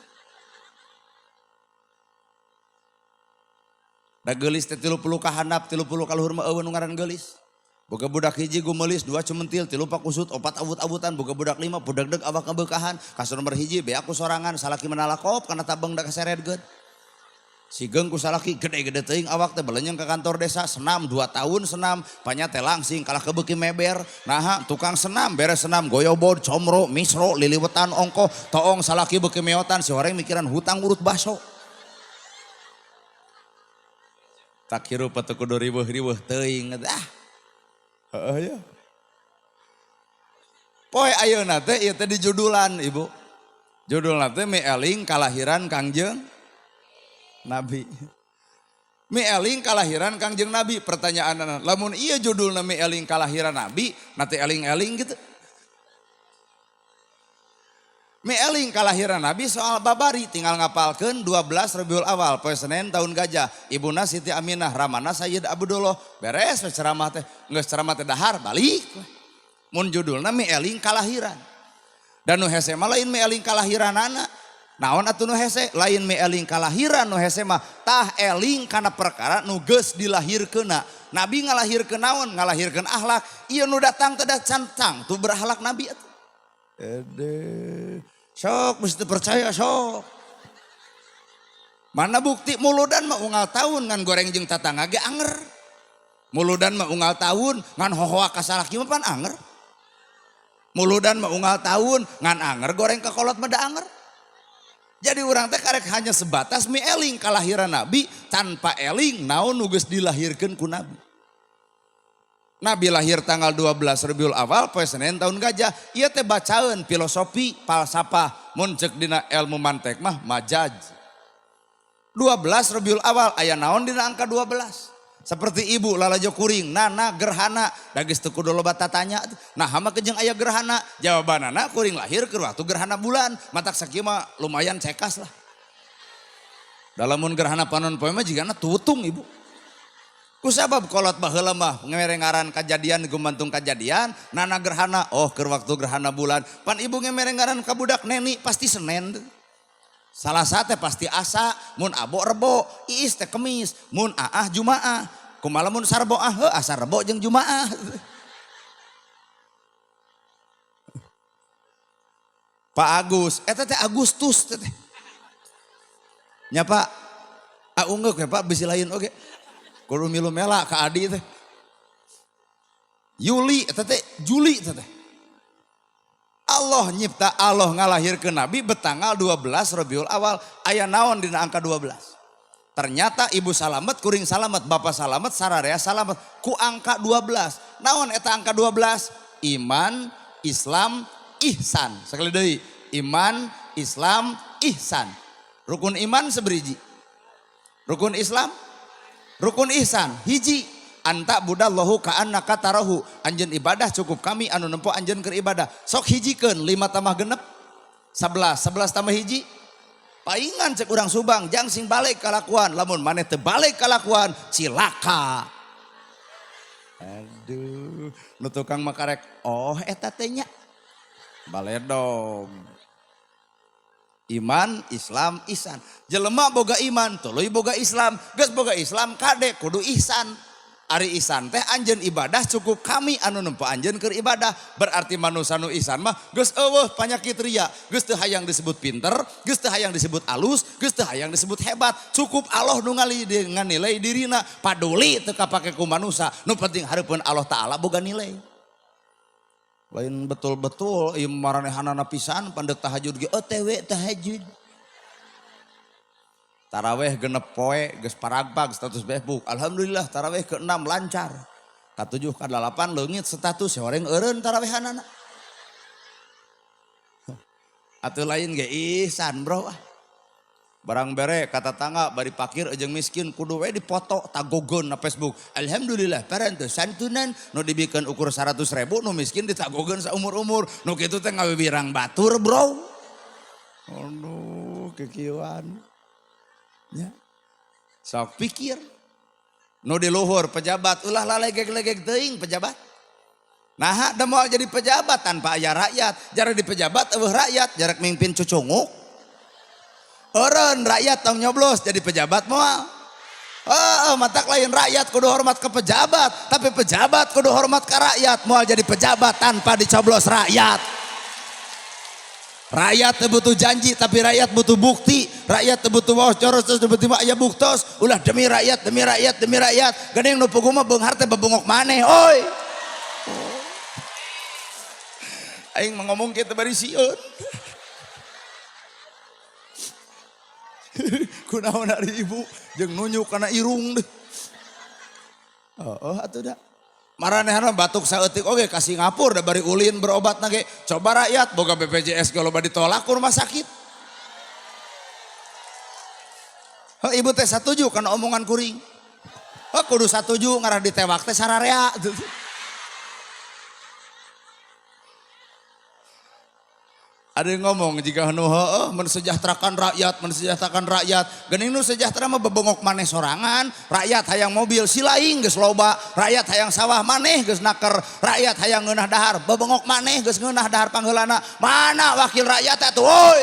Da geulis teh 30 ka handap 30 ka luhur mah eueuh nu ngaran geulis. Boga budak hiji gumelis, 2 cumentil, 3 pakusut, 4 awut-awutan, boga budak 5 budeg-deg awak ngebeukahan, kasur nomor 1 be aku sorangan, salaki menalakop kana tabeng da kaseredkeun. Sigeung ku salaki gede-gede teuing awak teh belenyeng ke kantor desa, senam 2 tahun senam, panya teh langsing kalah kebeuki meber. Naha tukang senam beres senam goyobod, comro, misro, liliwetan ongkoh, toong salaki beuki meotan si horeng mikiran hutang urut baso. Tak hirup teu kudu riweuh-riweuh teuing ah. Heeh ya. Poe ayeuna teh ieu teh dijudulan ibu. Judulna teh Mieling Kalahiran Kangjeng Nabi. Mieling Kalahiran Kangjeng Nabi. Pertanyaanna lamun ieu judulna Mieling Kalahiran Nabi, na teh eling-eling gitu. Mieling Kalahiran Nabi soal babari tinggal ngapalkeun 12 Rabiul Awal poe Senin tahun gajah. Ibuna Siti Aminah, ramana Sayyid Abdullah. Beres we ceramah teh, geus ceramah teh dahar balik. Mun judulna Mieling Kalahiran. Dan nu hese mah lain Mieling Kalahiranana. Naon atuh nu hese? Lain mi eling kalahiran nu hese mah, tah eling kana perkara nu geus dilahirkeunna. Nabi ngalahirkeun naon? Ngalahirkeun akhlak. Ieu nu datang teh da cantang tuh berakhlak nabi atuh. Ede. Sok mesti percaya sok. Mana bukti muludan mah unggal tahun ngan goreng jeung tatangga ge anger. Muludan mah unggal tahun ngan hohoa ka salaki mah pan anger. Muludan mah unggal tahun ngan anger goreng ka kolot mah da anger. Jadi urang teh karek hanya sebatas mi eling kalahiran nabi tanpa eling naon nu geus dilahirkeun ku nabi. Nabi lahir tanggal 12 Rabiul Awal poe Senin tahun gajah. Ieu teh bacaeun filosofi falsafah mun ceuk dina ilmu mantek mah majaz. 12 Rabiul Awal aya naon dina angka 12. Seperti ibu lalajo kuring, nana gerhana, da geus teu kudu loba tatanya. Nah hama kejeng aya gerhana, jawabanana kuring lahir keur waktu gerhana bulan, matak sakieu mah lumayan cekas lah. Dalamun gerhana panon poe mah jigana tutung ibu. Kusabab kolot baheula mah ngemere ngaran kajadian gumantung kajadian, nana gerhana, oh keur waktu gerhana bulan. Pan ibu ngemere ngaran ka budak neni pasti Senin. Salasa teh pasti asa, mun abo rebo, iis teh kemis, mun aah jumaah. Kumaha mun sarbo ah, heuh asa rebo jeung jumaah. Pak Agus, eta teh Agustus teh. Nya Pak, ah ungeuk we Pak bisi lain oge. Kudu milu mela ka adi teh. Yuli eta teh Juli eta teh. Allah nyipta, Allah ngalahirkeun Nabi betanggal 12 Rabiul Awal. Aya naon dina angka 12. Ternyata ibu salamet, kuring salamet, bapak salamet, sararea salamet. Ku angka 12. Naon eta angka 12? Iman, Islam, ihsan. Sekali deui, iman, Islam, ihsan. Rukun iman seberiji. Rukun Islam, rukun ihsan, hiji. Anta budallahu ka'annaka tarahu. Anjeun ibadah cukup kami anu nempo anjeun keur ibadah. Sok hijikeun 5 tambah genep 11, 11 tambah hiji. Paingan cek urang Subang jang sing balik kalakuan. Lamun maneh teu balik kalakuan cilaka. Aduh, nu tukang mah karek oh eta teh nya. Baledog. Iman, Islam, ihsan. Jelema boga iman, tuluy boga Islam. Geus boga Islam kade kudu ihsan. Ari ihsan teh anjeun ibadah cukup kami anu nempo anjeun keur ibadah. Berarti manusia nu ihsan mah geus eueuh panyakit ria, geus teu hayang disebut pinter, geus teu hayang disebut alus, geus teu hayang disebut hebat. Cukup Allah nu nganilai dirina, paduli teu kapake ku manusia. Nu penting hareupeun Allah Taala boga nilai. Lain betul-betul ieu maranehanana pisan pandek tahajud ge OTW tahajud. Taraweh genep poe geus paragpag status Facebook. Alhamdulillah taraweh ke-6 lancar. Ka-7 ka-8 leungit status horeng eureun tarawehanana. Atuh lain ge ihsan bro. Barang bere kata tangga bari pakir jeung miskin kudu we dipoto tagogeun na Facebook. Alhamdulillah parantos santunan nu dibikeun ukur 100.000 nu miskin ditagogeun saumur-umur. Nu kitu teh ngawibirang batur bro. Aduh kikieuan. Ya. Sok pikir. Nu di luhur pejabat ulah lalegeg-legeg teuing pejabat. Nah, da moal jadi pejabat tanpa aya rakyat. Jarak di pejabat eueuh rakyat, jarak mimpin cucunguk. Eureun rakyat tong nyoblos jadi pejabat moal. Heeh, matak lain rakyat kudu hormat ke pejabat, tapi pejabat kudu hormat ke rakyat. Moal jadi pejabat tanpa dicoblos rakyat. Rakyat teu butuh janji tapi rakyat butuh bukti. Rakyat teu butuh waos coros terus butuh mah aya buktos. Ulah demi rakyat, demi rakyat, demi rakyat. Geuning nu puguh mah beunghar teh bebongok maneh, oi. Aing mah ngomong kieu teh bari sieun. Kunaon ari ibu jeung nunjuk kana irung deh. Heeh atuh da. Maranehna batuk saeutik oge ka Singapura da bari ulin berobat na ge. Coba rakyat boga BPJS ge loba ditolak ku rumah sakit. Heuh ibu teh satuju kana omongan kuring. Heuh kudu satuju ngarah ditewak teh sararea. Ada yang ngomong jika nu heueuh mensejahterakan rakyat, mensejahterakan rakyat. Geuning nu sejahtera mah bebongok maneh sorangan, rakyat hayang mobil silaing geus loba, rakyat hayang sawah maneh geus naker, rakyat hayang ngeunah dahar, bebongok maneh geus ngeunah dahar pangheulana. Mana wakil rakyat atuh woi?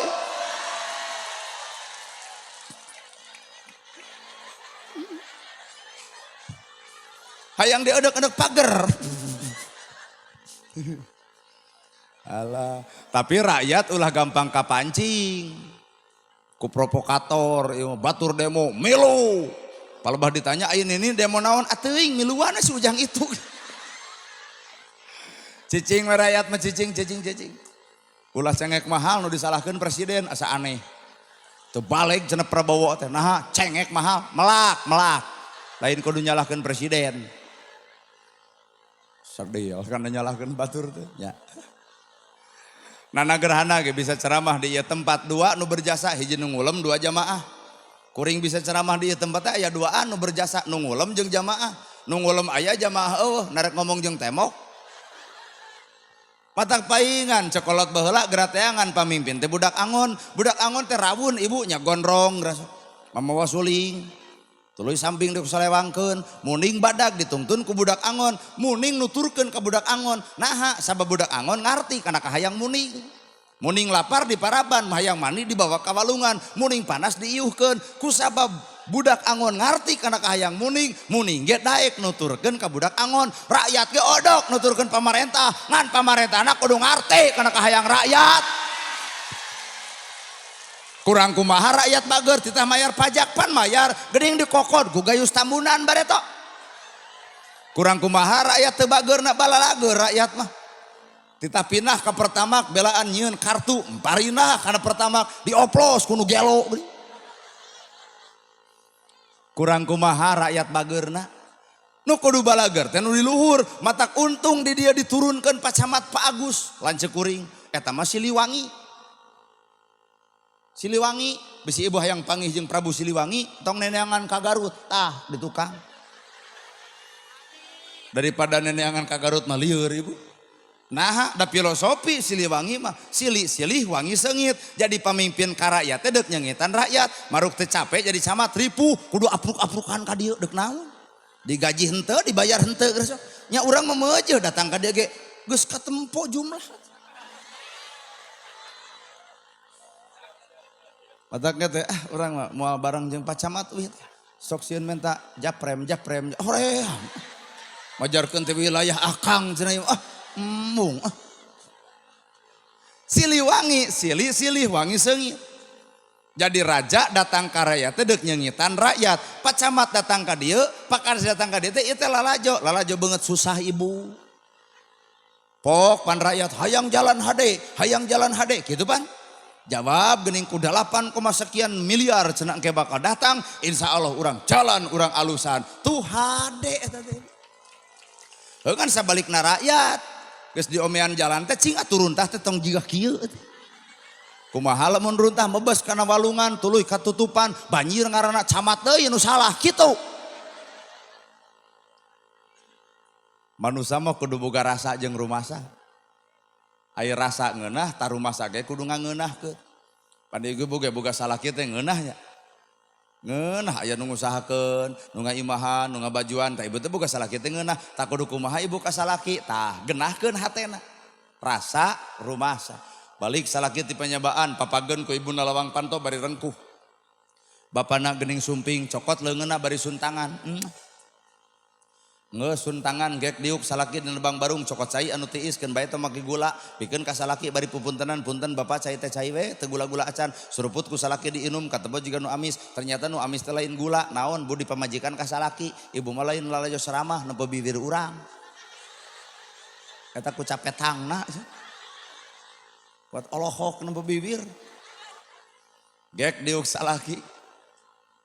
Hayang diedek-edek pager. Alah, tapi rakyat ulah gampang kapancing. Ku provokator, ieu batur demo, milu. Palebah ditanya ayeuna ini demo naon? Ateuing miluan si Ujang itu. Cicing we rakyat mah cicing cicing cicing. Ulah cengek mahal nu disalahkeun presiden asa aneh. Teu balik cenah Prabowo teh naha cengek mahal melak melak. Lain kudu nyalahkeun presiden. Sadeu kana nyalahkeun batur teh nya. Nana Gerhana ge bisa ceramah di ieu tempat dua nu berjasa hiji nu ngulem dua jamaah. Kuring bisa ceramah di ieu tempat teh aya duaan nu berjasa nu ngulem jeung jamaah. Nu ngulem aya jamaah eueuh narek ngomong jeung temok. Matak paingan cekolot baheula gerateangan pamimpin teh budak angon teh rawun ibunya gondrong mamawa suling. Tuluy samping disalewangkeun, muning badag ditungtun ku budak angon, muning nuturkeun ka budak angon. Naha sabab budak angon ngarti kana kahayang muning. Muning lapar di paraban, hayang mandi dibawa ka walungan, muning panas diiuhkeun. Ku sabab budak angon ngarti kana kahayang muning, muning ge daek nuturkeun ka budak angon. Rakyat ge odok nuturkeun pamarentah, ngan pamarentahna kudu ngarti kana kahayang rakyat. Kurang kumaha rakyat bager titah mayar pajak pan mayar, geuning dikokod ku gayus tambunan bareto. Kurang kumaha rakyat teu bageurna balalager rakyat mah. Titah pindah ka Pertamak belaan nyieun kartu parinah kana Pertamak dioplos ku nu gelo. Kurang kumaha rakyat bageurna. Nu kudu balager teh nu di luhur, matak untung di dia diturunkeun Pak Camat Pak Agus lanceuk kuring eta mah Siliwangi. Siliwangi bisi ibu hayang panggih jeung Prabu Siliwangi tong neneangan ka Garut tah di tukang. Daripada neneangan ka Garut mah lieur ibu. Nah, da filosofi Siliwangi mah silih silih wangi seungit. Jadi pamimpin ka rakyat teh deuk nyengitan rakyat, maruk teu capek jadi camat ripuh kudu apruk-aprukan ka dieu deuk naon. Digaji henteu, dibayar henteu geus. Nya urang mah meujeuh datang ka dieu ge geus katempo jumlah. Mataknya teh ah urang mah moal bareng jeung Pak Camat euy teh. Sok sieun menta japrem japrem hoream. Majarkeun teh wilayah akang cenah ieu ah embung ah. Siliwangi, silih silih wangi seungit. Jadi raja datang ka rakyat teh deuk nyengitan rakyat. Pak Camat datang ka dieu, Pak Kades datang ka dieu teh ieu teh lalajo, lalajo beungeut susah ibu. Pok pan rakyat hayang jalan hade, hayang jalan hade kitu pan. Jawab geuning ku 8, sekian miliar cenah engke bakal datang, insya Allah urang jalan urang alusan. Tuh hade eta teh. Heuh kan sabalikna rakyat. Geus diomean jalan teh cing atuh runtah teh tong jiga kieu teh. Kumaha lamun runtah mebes kana walungan tuluy katutupan banjir ngaranna camat deui nu salah kitu. Manusa mah kudu boga rasa jeung rumasa. Aya rasa ngeunah tah rumasa ge kudu ngangeunahkeun. Pan ieu ge boga salah kieu teh ngeunah nya. Ngeunah aya nu ngusahakeun, nu ngaimahan, nu ngabajuan tah ibu teh boga salah kieu teh ngeunah. Tah kudu kumaha ibu ka salaki tah genahkeun hatena. Rasa rumasa. Balik salaki ti panyabaan papageun ku ibuna lawang panto bari rengkuh. Bapana geuning sumping cokot leungeunna bari suntangan. Ngeus suntangan gek diuk salaki di lebang barung cokot cai anu tiis keun bae teh make gula pikeun ka salaki bari pupuntenan punten bapak cai teh cai we teu gula-gula acan suruput ku salaki diinum katebo jiga nu amis ternyata nu amis teh lain gula naon budi pamajikan ka salaki ibu mah lain lalajo ceramah nempo bibir urang eta ku capetangna buat olohok nempo bibir gek diuk salaki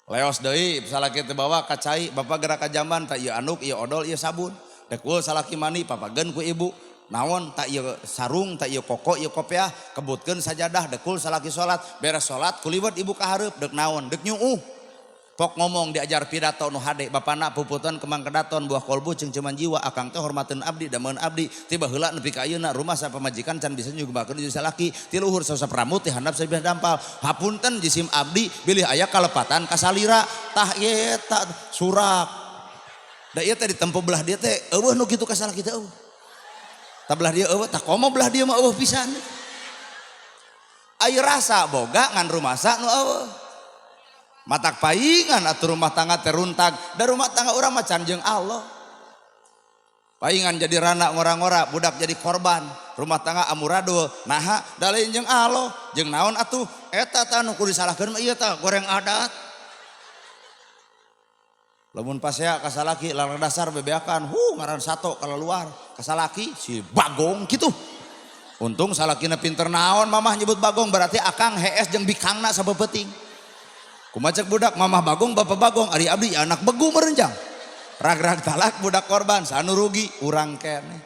leos deui salaki teh bawa ka cai bapak gerak ka jamban tak ieu anduk ieu odol ieu sabun dek eueuh salaki mandi papageun ku ibu naon tak ieu sarung tak ieu koko ieu kopiah kebutkeun sajadah dekul salaki salat beres salat kuliwet ibu ka hareup dek naon dek nyuuh pok ngomong diajar pidato nu hade bapana puputan kemang kedaton buah kolbu cengceman jiwa akang teh hormateun abdi dameun abdi tiba heula nepi ka ayeuna rumah sapamajikan can bisa nyuguhkeun jeung salaki ti luhur sasap rambut ti handap sabih dampal hapunten jisim abdi bilih aya kalepatan kasalira tah ieu ta surak da ieu teh ditempo belah dieu teh eueuh nu kitu ka salaki teh eueuh tah belah dieu eueuh tah komo belah dieu mah eueuh pisan aya rasa boga ngan rumasa nu eueuh matak paingan atuh rumah tangga teruntag da rumah tangga urang mah can jeung Allah. Paingan jadi rana ngora-ngora, budak jadi korban, rumah tangga amuradul. Naha da lain jeung Allah, jeung naon atuh? Eta tah nu kudu disalahkeun mah ieu tah goreng adat. Lamun pasea ka salaki lalak dasar bebeakan, hu ngaran sato keluar ka salaki si Bagong kitu. Untung salakina pinter naon mamah nyebut Bagong berarti akang hees jeung bikangna sabeupeting. Kumaha cek budak mamah Bagong bapak Bagong ari abdi anak begu merenjang. Rag-rag talak budak korban sanu rugi urang keneh.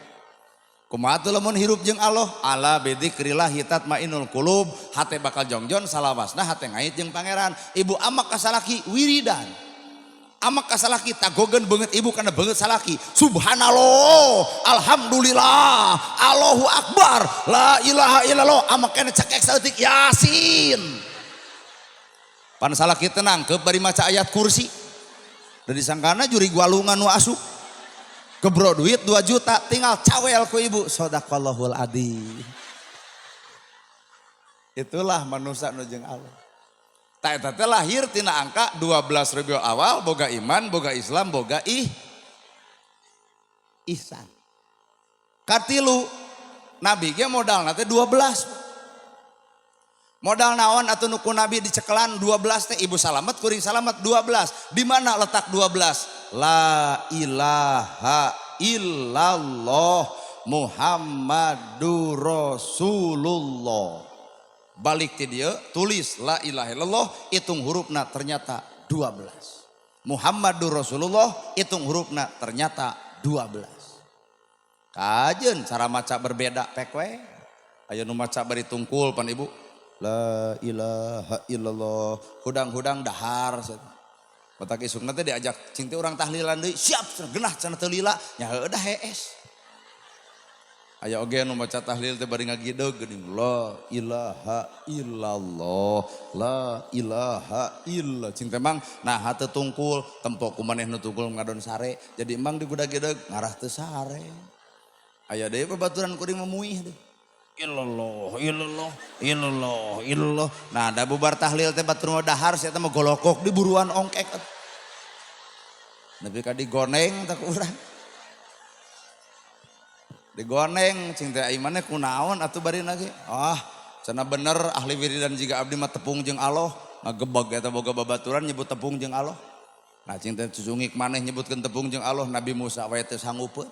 Kumaha tuh lamun hirup jeung Allah? Ala bidzikrillah tatmainul qulub, hate bakal jongjon salawasna hate ngait jeung pangeran. Ibu amak ka salaki wiridan. Amak ka salaki tagogeun beungeut ibu kana beungeut salaki. Subhanallah, alhamdulillah, Allahu akbar, la ilaha illallah. Amak keneh cekek saeutik Yasin. Pan salaki tenang ke bari maca ayat kursi. Da disangkana jurig walungan nu asup. Gebro duit 2 juta tinggal cawel ku ibu. Sadaqallahul adzim. Itulah manusia nu jeung Allah. Ta eta teh lahir tina angka 12 Rabiul Awal boga iman, boga Islam, boga ihsan. Katilu Nabi ge modalna teh 12. Modal naon atuh nu ku Nabi dicekelan 12 teh ibu salamet kuring salamet 12. Di mana letak 12? La ilaha illallah Muhammadur Rasulullah. Balik ti dieu tulis la ilaha illallah hitung hurufna ternyata 12. Muhammadur Rasulullah hitung hurufna ternyata 12. Kajeun cara maca berbeda pek we. Aya nu maca bari tungkul pan ibu. La ilaha illallah hudang-hudang dahar. Batak isukna teh diajak cing teh urang tahlilan deui siap cenah genah cenah teu lila nya heueuh dah hees. Aya oge nu maca tahlil teh bari ngagideg geuning la ilaha illallah la ilaha illa cing teh mang nah teu tungkul tempo ku maneh nu tungkul ngadon sare jadi emang digudag-gideg ngarah teu sare. Aya deui babaturan kuring mah muih deui. Illallah, illallah, illallah, illallah. Nah, da bubar tahlil teh batur mah dahar sia teh mah golokok di buruan ongkek. Nepi ka digoneng teh ku urang. Digoneng cing teh ai maneh kunaon atuh bari lagi. Ah, cenah bener ahli wiridan jiga abdi mah tepung jeung Allah. Ngagebeg eta boga babaturan nyebut tepung jeung Allah. Nah, cing teh cucungik maneh nyebutkeun tepung jeung Allah, Nabi Musa wae teu sanggupeun.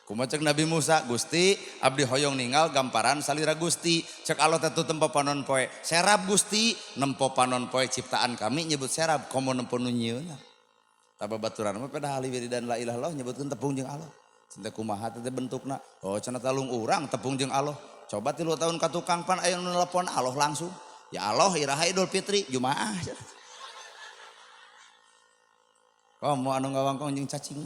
Kumaha cek Nabi Musa, Gusti, abdi hoyong ninggal gamparan salira Gusti. Cek Allah teh tempo panon poe. Serap Gusti, nempo panon poe ciptaan kami nyebut serap, komo nempo nu nyieunna. Tah babaturan mah pedah ahli wiridan la ilaha illallah nyebutkeun tepung jeung Allah. Teh kumaha teh bentukna? Oh, cenah talung urang tepung jeung Allah. Coba 3 tahun ka tukang pan aya nu nelpon Allah langsung. Ya Allah, iraha Idul Fitri, Jumaah. Komo anu ngawangkong jeung cacing.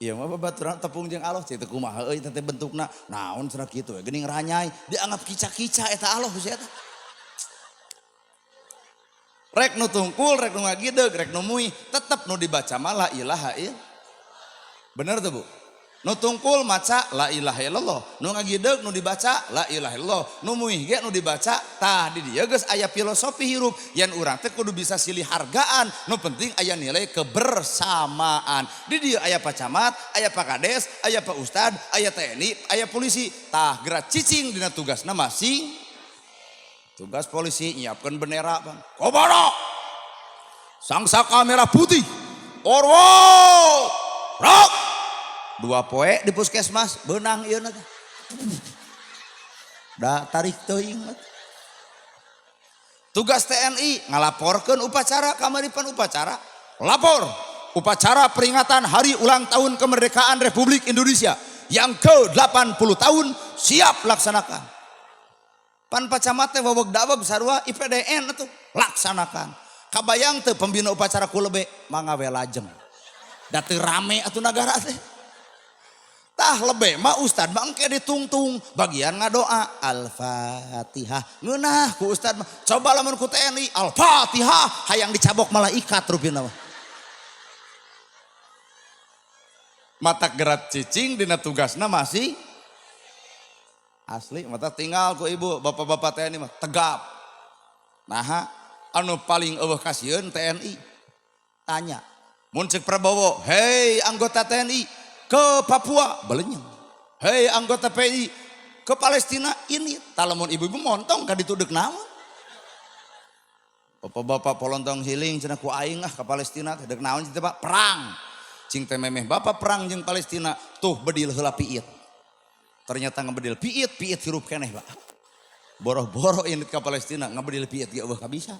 Iya mah babaturan tepung jeung Allah cek teh kumaha euy teh bentukna naon cenah kitu we geuning ranyai dianggap kica-kica eta Allah geus eta. Rek nu tungkul, rek nu ngagideg, rek nu muih, tetep nu dibaca mah la ilaha illallah. Bener tuh Bu? Nu tungkul maca la ilaha illallah, nu ngagideg nu dibaca la ilaha illallah, nu muih ge nu dibaca tah di dieu geus aya filosofi hirup yen urang teh kudu bisa silih hargaan, nu penting aya nilai kebersamaan. Di dieu aya Pak Camat, aya Pak Kades, aya Pak Ustad, aya TNI, aya polisi. Tah geura cicing dina tugasna masing. Tugas polisi nyiapkeun bendera Bang. Kobara. Sangsaka merah putih. Forward. Rock. 2 poe di puskesmas beunang ieu teh. Da tarik teuing. Tugas TNI ngalaporkeun upacara kamari pan upacara. Lapor upacara peringatan hari ulang tahun kemerdekaan Republik Indonesia yang ke-80 tahun siap laksanakan. Pan Pak Camat teh waweg daweg sarua IPDN atuh laksanakan. Kabayang teu pembina upacara ku lebe mangga we lajeng. Da teu rame atuh nagara teh. Tah lebe mah ustad mah engke ditungtung bagian ngadoa Al-Fatihah. Ngeunah ku ustad mah. Coba lamun ku TNI Al-Fatihah hayang dicabok malaikat rupina mah. Mata gerat cicing dina tugasna masih asli mata tinggal ku ibu bapak-bapak TNI mah tegap. Naha anu paling eueuh kasieun TNI. Tanya. Mun ceuk Prabowo, "Hei anggota TNI, Ke Papua belenyeng. Hei anggota PI ke Palestina ini talamun ibu-ibu montong ka ditu deuk naon. Bapak-bapak polontong siling cenah ku aing ah ke Palestina teh deuk naon teh Pak perang. Cing teh memeh bapak perang jeung Palestina tuh bedil heula piit. Ternyata ngebedil piit, piit hirup keneh Pak. Boro-boro indit ka Palestina ngebedil piit ge eueuh kabisa.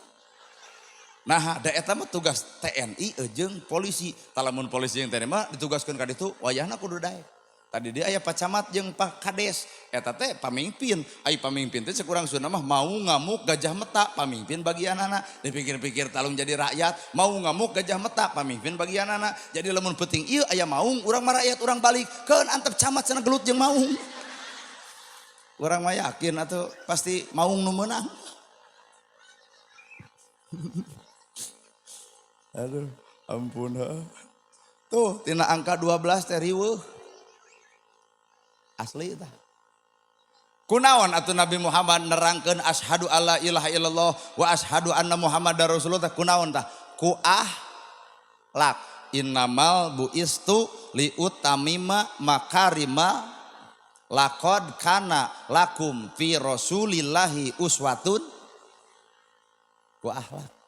Nah, da eta mah tugas TNI jeung polisi. Talamun polisi jeung TNI mah ditugaskeun ka ditu wayahna kudu daek. Tadi dia aya Pak Camat jeung Pak Kades, eta teh pamimpin. Ai pamimpin teh ceuk urang Sunda mah mau ngamuk gajah meta, pamimpin bagianana. Dipikir-pikir talung jadi rakyat, mau ngamuk gajah meta, pamimpin bagianana. Jadi lamun penting ieu aya maung, urang mah rakyat urang balik, keun antep camat cenah gelut jeung maung. Urang mah yakin atuh pasti maung nu meunang. Aduh, ampun ha. Tuh, tina angka 12 teh riweuh. Asli tah. Kunaon atuh Nabi Muhammad nerangkeun asyhadu alla ilaha illallah wa asyhadu anna Muhammadar Rasulullah tah kunaon tah? Ku ahlak. Innamal buistu liutamima makarima laqad kana lakum fi rasulillahi uswatun. Ku ahlak.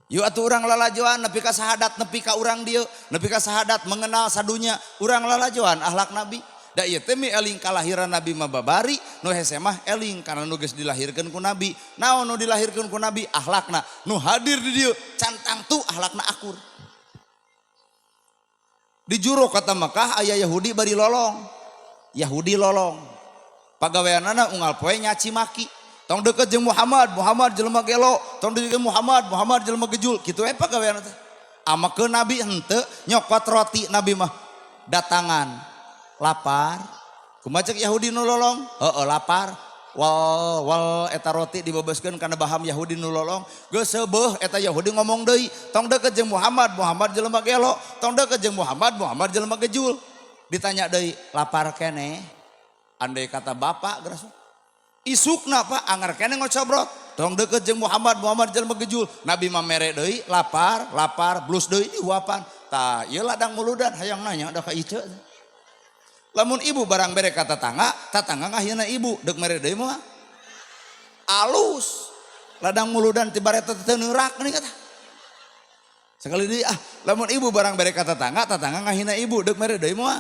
Yuk atuh urang lalajoan nepi ka sahadat nepi ka urang dieu, nepi ka sahadat mengenal sadunya, urang lalajoan ahlak Nabi. Da ieu teh mi eling kalahiran Nabi mah babari, nu hese mah eling kana nu geus dilahirkeun ku Nabi. Naon nu dilahirkeun ku Nabi? Ahlakna. Nu hadir di dieu can tangtu ahlakna akur. Di juru kota Mekah aya Yahudi bari lolong. Yahudi lolong. Pagaweanana unggal poe nyaci maki. Tong deket jeung Muhammad, Muhammad jelema gelo, tong deket jeung Muhammad, Muhammad jelema gejul, kitu we pagawean teh. Amakeun Nabi henteu nyokot roti Nabi mah datangan. Lapar. Kumaha cek Yahudi nu lolong? Heeh lapar. Wal wal eta roti dibebeskeun kana baham Yahudi nu lolong. Geus seubeuh eta Yahudi ngomong deui, tong deket jeung Muhammad, Muhammad jelema gelo, tong deket jeung Muhammad, Muhammad jelema gejul. Ditanya deui, lapar keneh? Andai kata bapak geus isukna Pak angar keneh ngocobrot. Tong deket jeung Muhammad, Muhammad jelema gejul. Nabi mah mere deui, lapar, lapar, blus deui dihuapan. Tah ieu ladang muludan hayang nanya da ka ieu. Lamun ibu barang bere ka tatangga, tatangga ngahina ibu, deuk mere deui mah alus. Ladang muludan ti bareta teu neurak geuning kata. Sekali deui ah, lamun ibu barang bere ka tatangga, tatangga ngahina ibu, deuk mere deui mah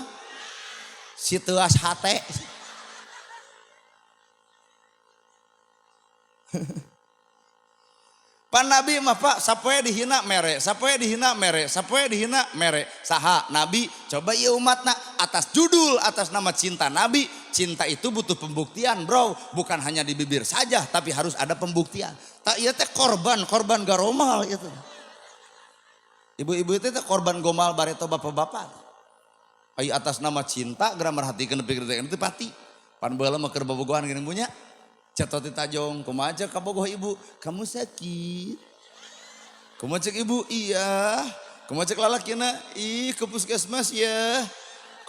si teuas hate. Pan Nabi mah Pak, sapoe dihina mere, sapoe dihina mere, sapoe dihina mere. Saha Nabi, coba ieu umatna atas judul, atas nama cinta Nabi. Cinta itu butuh pembuktian, bro. Bukan hanya di bibir saja, tapi harus ada pembuktian. Tak ieu teh korban, korban garomal itu. Ibu-ibu itu teh korban gomal bareto bapak-bapak. Ai atas nama cinta geura merhatikeun nepi ka itu pati. Pan baheula mah keur bobogohan geuning punya. Cetot tajong, kumaha cek kabogoh ibu, kamu sakit. Kumaha cek ibu, iya. Kumaha cek lalakina, ih ke puskesmas ya.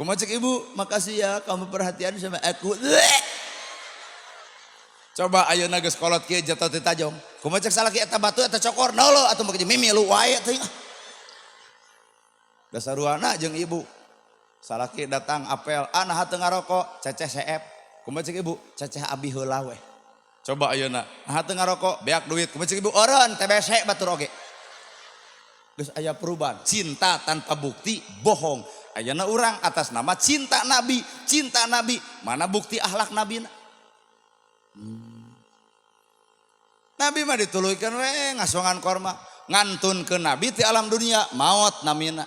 Kumaha cek ibu, makasih ya kamu perhatian sama aku. Coba ayeuna geus kolot kieu cetot tajong. Kumaha cek salaki eta batu eta cokor, nolo atuh mah mimi lu wae teuing. Dasaruana jeung ibu. Salaki datang apel, ah naha teu ngarokok, ceceh seep. Kumaha cek ibu, ceceh abi heula we. Coba ayeuna, naha teu ngarokok, beak duit, kumaha cek ibu, eureun TBC batur oge. Geus aya perubahan, cinta tanpa bukti bohong. Ayeuna urang atas nama cinta Nabi, mana bukti akhlak Nabi na? Nabi mah dituluykeun we ngasongan korma, ngantun ke Nabi ti alam dunia, maot namina.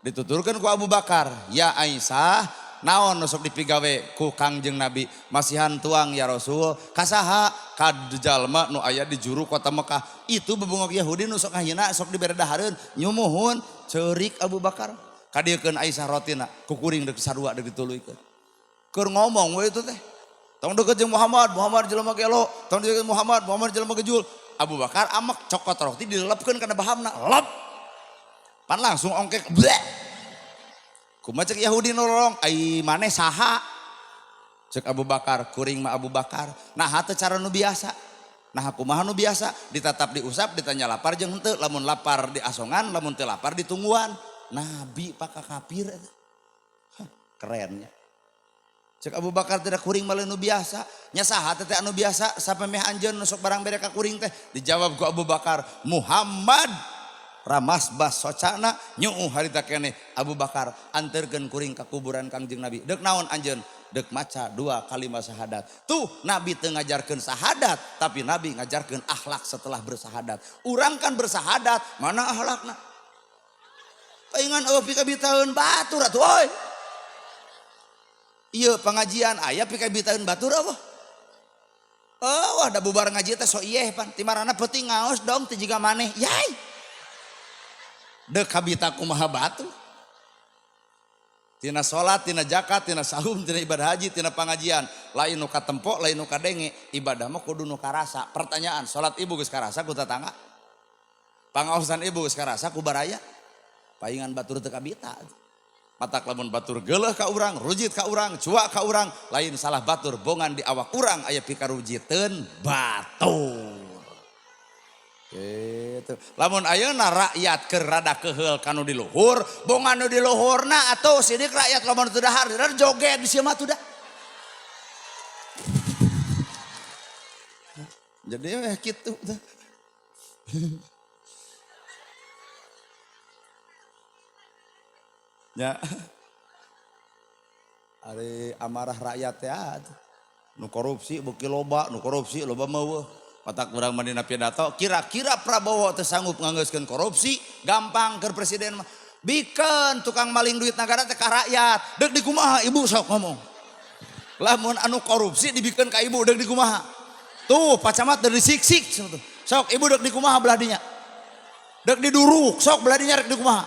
Dituturkeun ku Abu Bakar, ya Aisyah, naon nu sok dipigawe ku Kangjeng Nabi, masihan tuang ya Rasul, kasaha ka jalma nu aya di juru kota Mekah. Itu bebungok Yahudi nu sok ngahina, sok dibere dahareun, nyumuhun, ceurik Abu Bakar. Kadieukeun Aisyah rotina, ku kuring deuk sarua deuk dituluykeun. Keur ngomong we itu teh. Tong deukeut jeung Muhammad, Muhammad jelema gelo, tong deukeut Muhammad, Muhammad jelema gejul. Abu Bakar amek cokot roti dilelepkeun kana bahamna, lep. Pan langsung ongkek, bleh. Kumaha cek Yahudi nolong, ai maneh saha? Cek Abu Bakar, kuring mah Abu Bakar. Nah teu cara nu biasa. Nah kumaha nu biasa? Ditatap diusap, ditanya lapar jeung henteu, lamun lapar diasongan, lamun teu lapar ditungguan. Nabi paka kafir eta. Kerennya. Cek Abu Bakar tidak kuring malah nu biasa. Nya saha teh anu biasa sampai meh anjeun sok barang bere ka kuring teh. Dijawab ku Abu Bakar, Muhammad ramas bas socana nyuuh harita keneh Abu Bakar anterkeun kuring ka kuburan Kangjeng Nabi. Deuk naon anjeun? Deuk maca 2 kalimat syahadat. Tuh Nabi teu ngajarkeun syahadat, tapi Nabi ngajarkeun akhlak setelah bersahadat. Urang kan bersahadat, mana akhlakna? Paingan eueuh pikabitaeun batur atuh euy. Ieu pengajian aya pikabitaeun batur eueuh. Eueuh da bubar ngaji teh so iyeh pan timarana peuting ngaos dong teu jiga maneh. Yai. Deuk kabita kumaha batur. Tina salat, tina zakat, tina saum, tina ibadah haji, tina pengajian. Lain nu katempo, lain nu kadenge, ibadah mah kudu nu karasa. Pertanyaan, salat ibu geus karasa ku tatangga? Pangaosan ibu geus karasa ku baraya? Paingan batur teu kabita. Matak lamun batur geuleuh ka urang, rujit ka urang, cuak ka urang, lain salah batur, bongan di awak urang aya pikarujiteun batur. Gitu. Lamun ayeuna rakyat keur rada keheul kanu di luhur, bongan nu di luhurna atuh sidik rakyat lamun teu dahar, joget di sieu mah tuh dah. Jadi kitu teh. Ya. Ari amarah rakyat ya. Nu korupsi beuki loba, nu korupsi loba meueuh. Matak urang mah dina pidato, kira-kira Prabowo teu sanggup nganggeuskeun korupsi, gampang keur presiden mah. Bikeun tukang maling duit nagara teh ka rakyat. Deuk dikumaha ibu sok ngomong. Lamun anu korupsi dibikeun ka ibu deuk dikumaha. Tuh Pak Camat deuk disiksik tuh. Sok ibu deuk dikumaha belah dinya. Deuk diduruk, sok belah dinya rek dikumaha.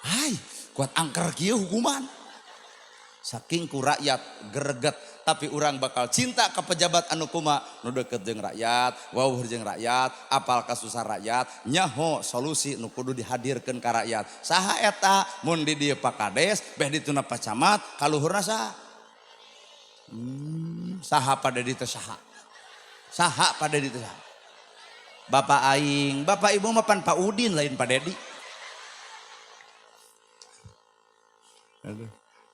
Hai, kuat angker kieu hukuman. Saking ku rakyat greget, tapi urang bakal cinta ke pejabat anu kuma nu deket jeung rakyat, wawuh jeung rakyat, apal kasusah rakyat, nyaho solusi nu kudu dihadirkeun ka rakyat. Saha eta mun di dieu Pak Kades, beh dituna Pak Camat, kaluhurna saha? Saha pada di teh saha? Saha pada di teh saha? Bapak aing, bapak ibu mah pan Pak Udin lain Pak Dedi. Aduh,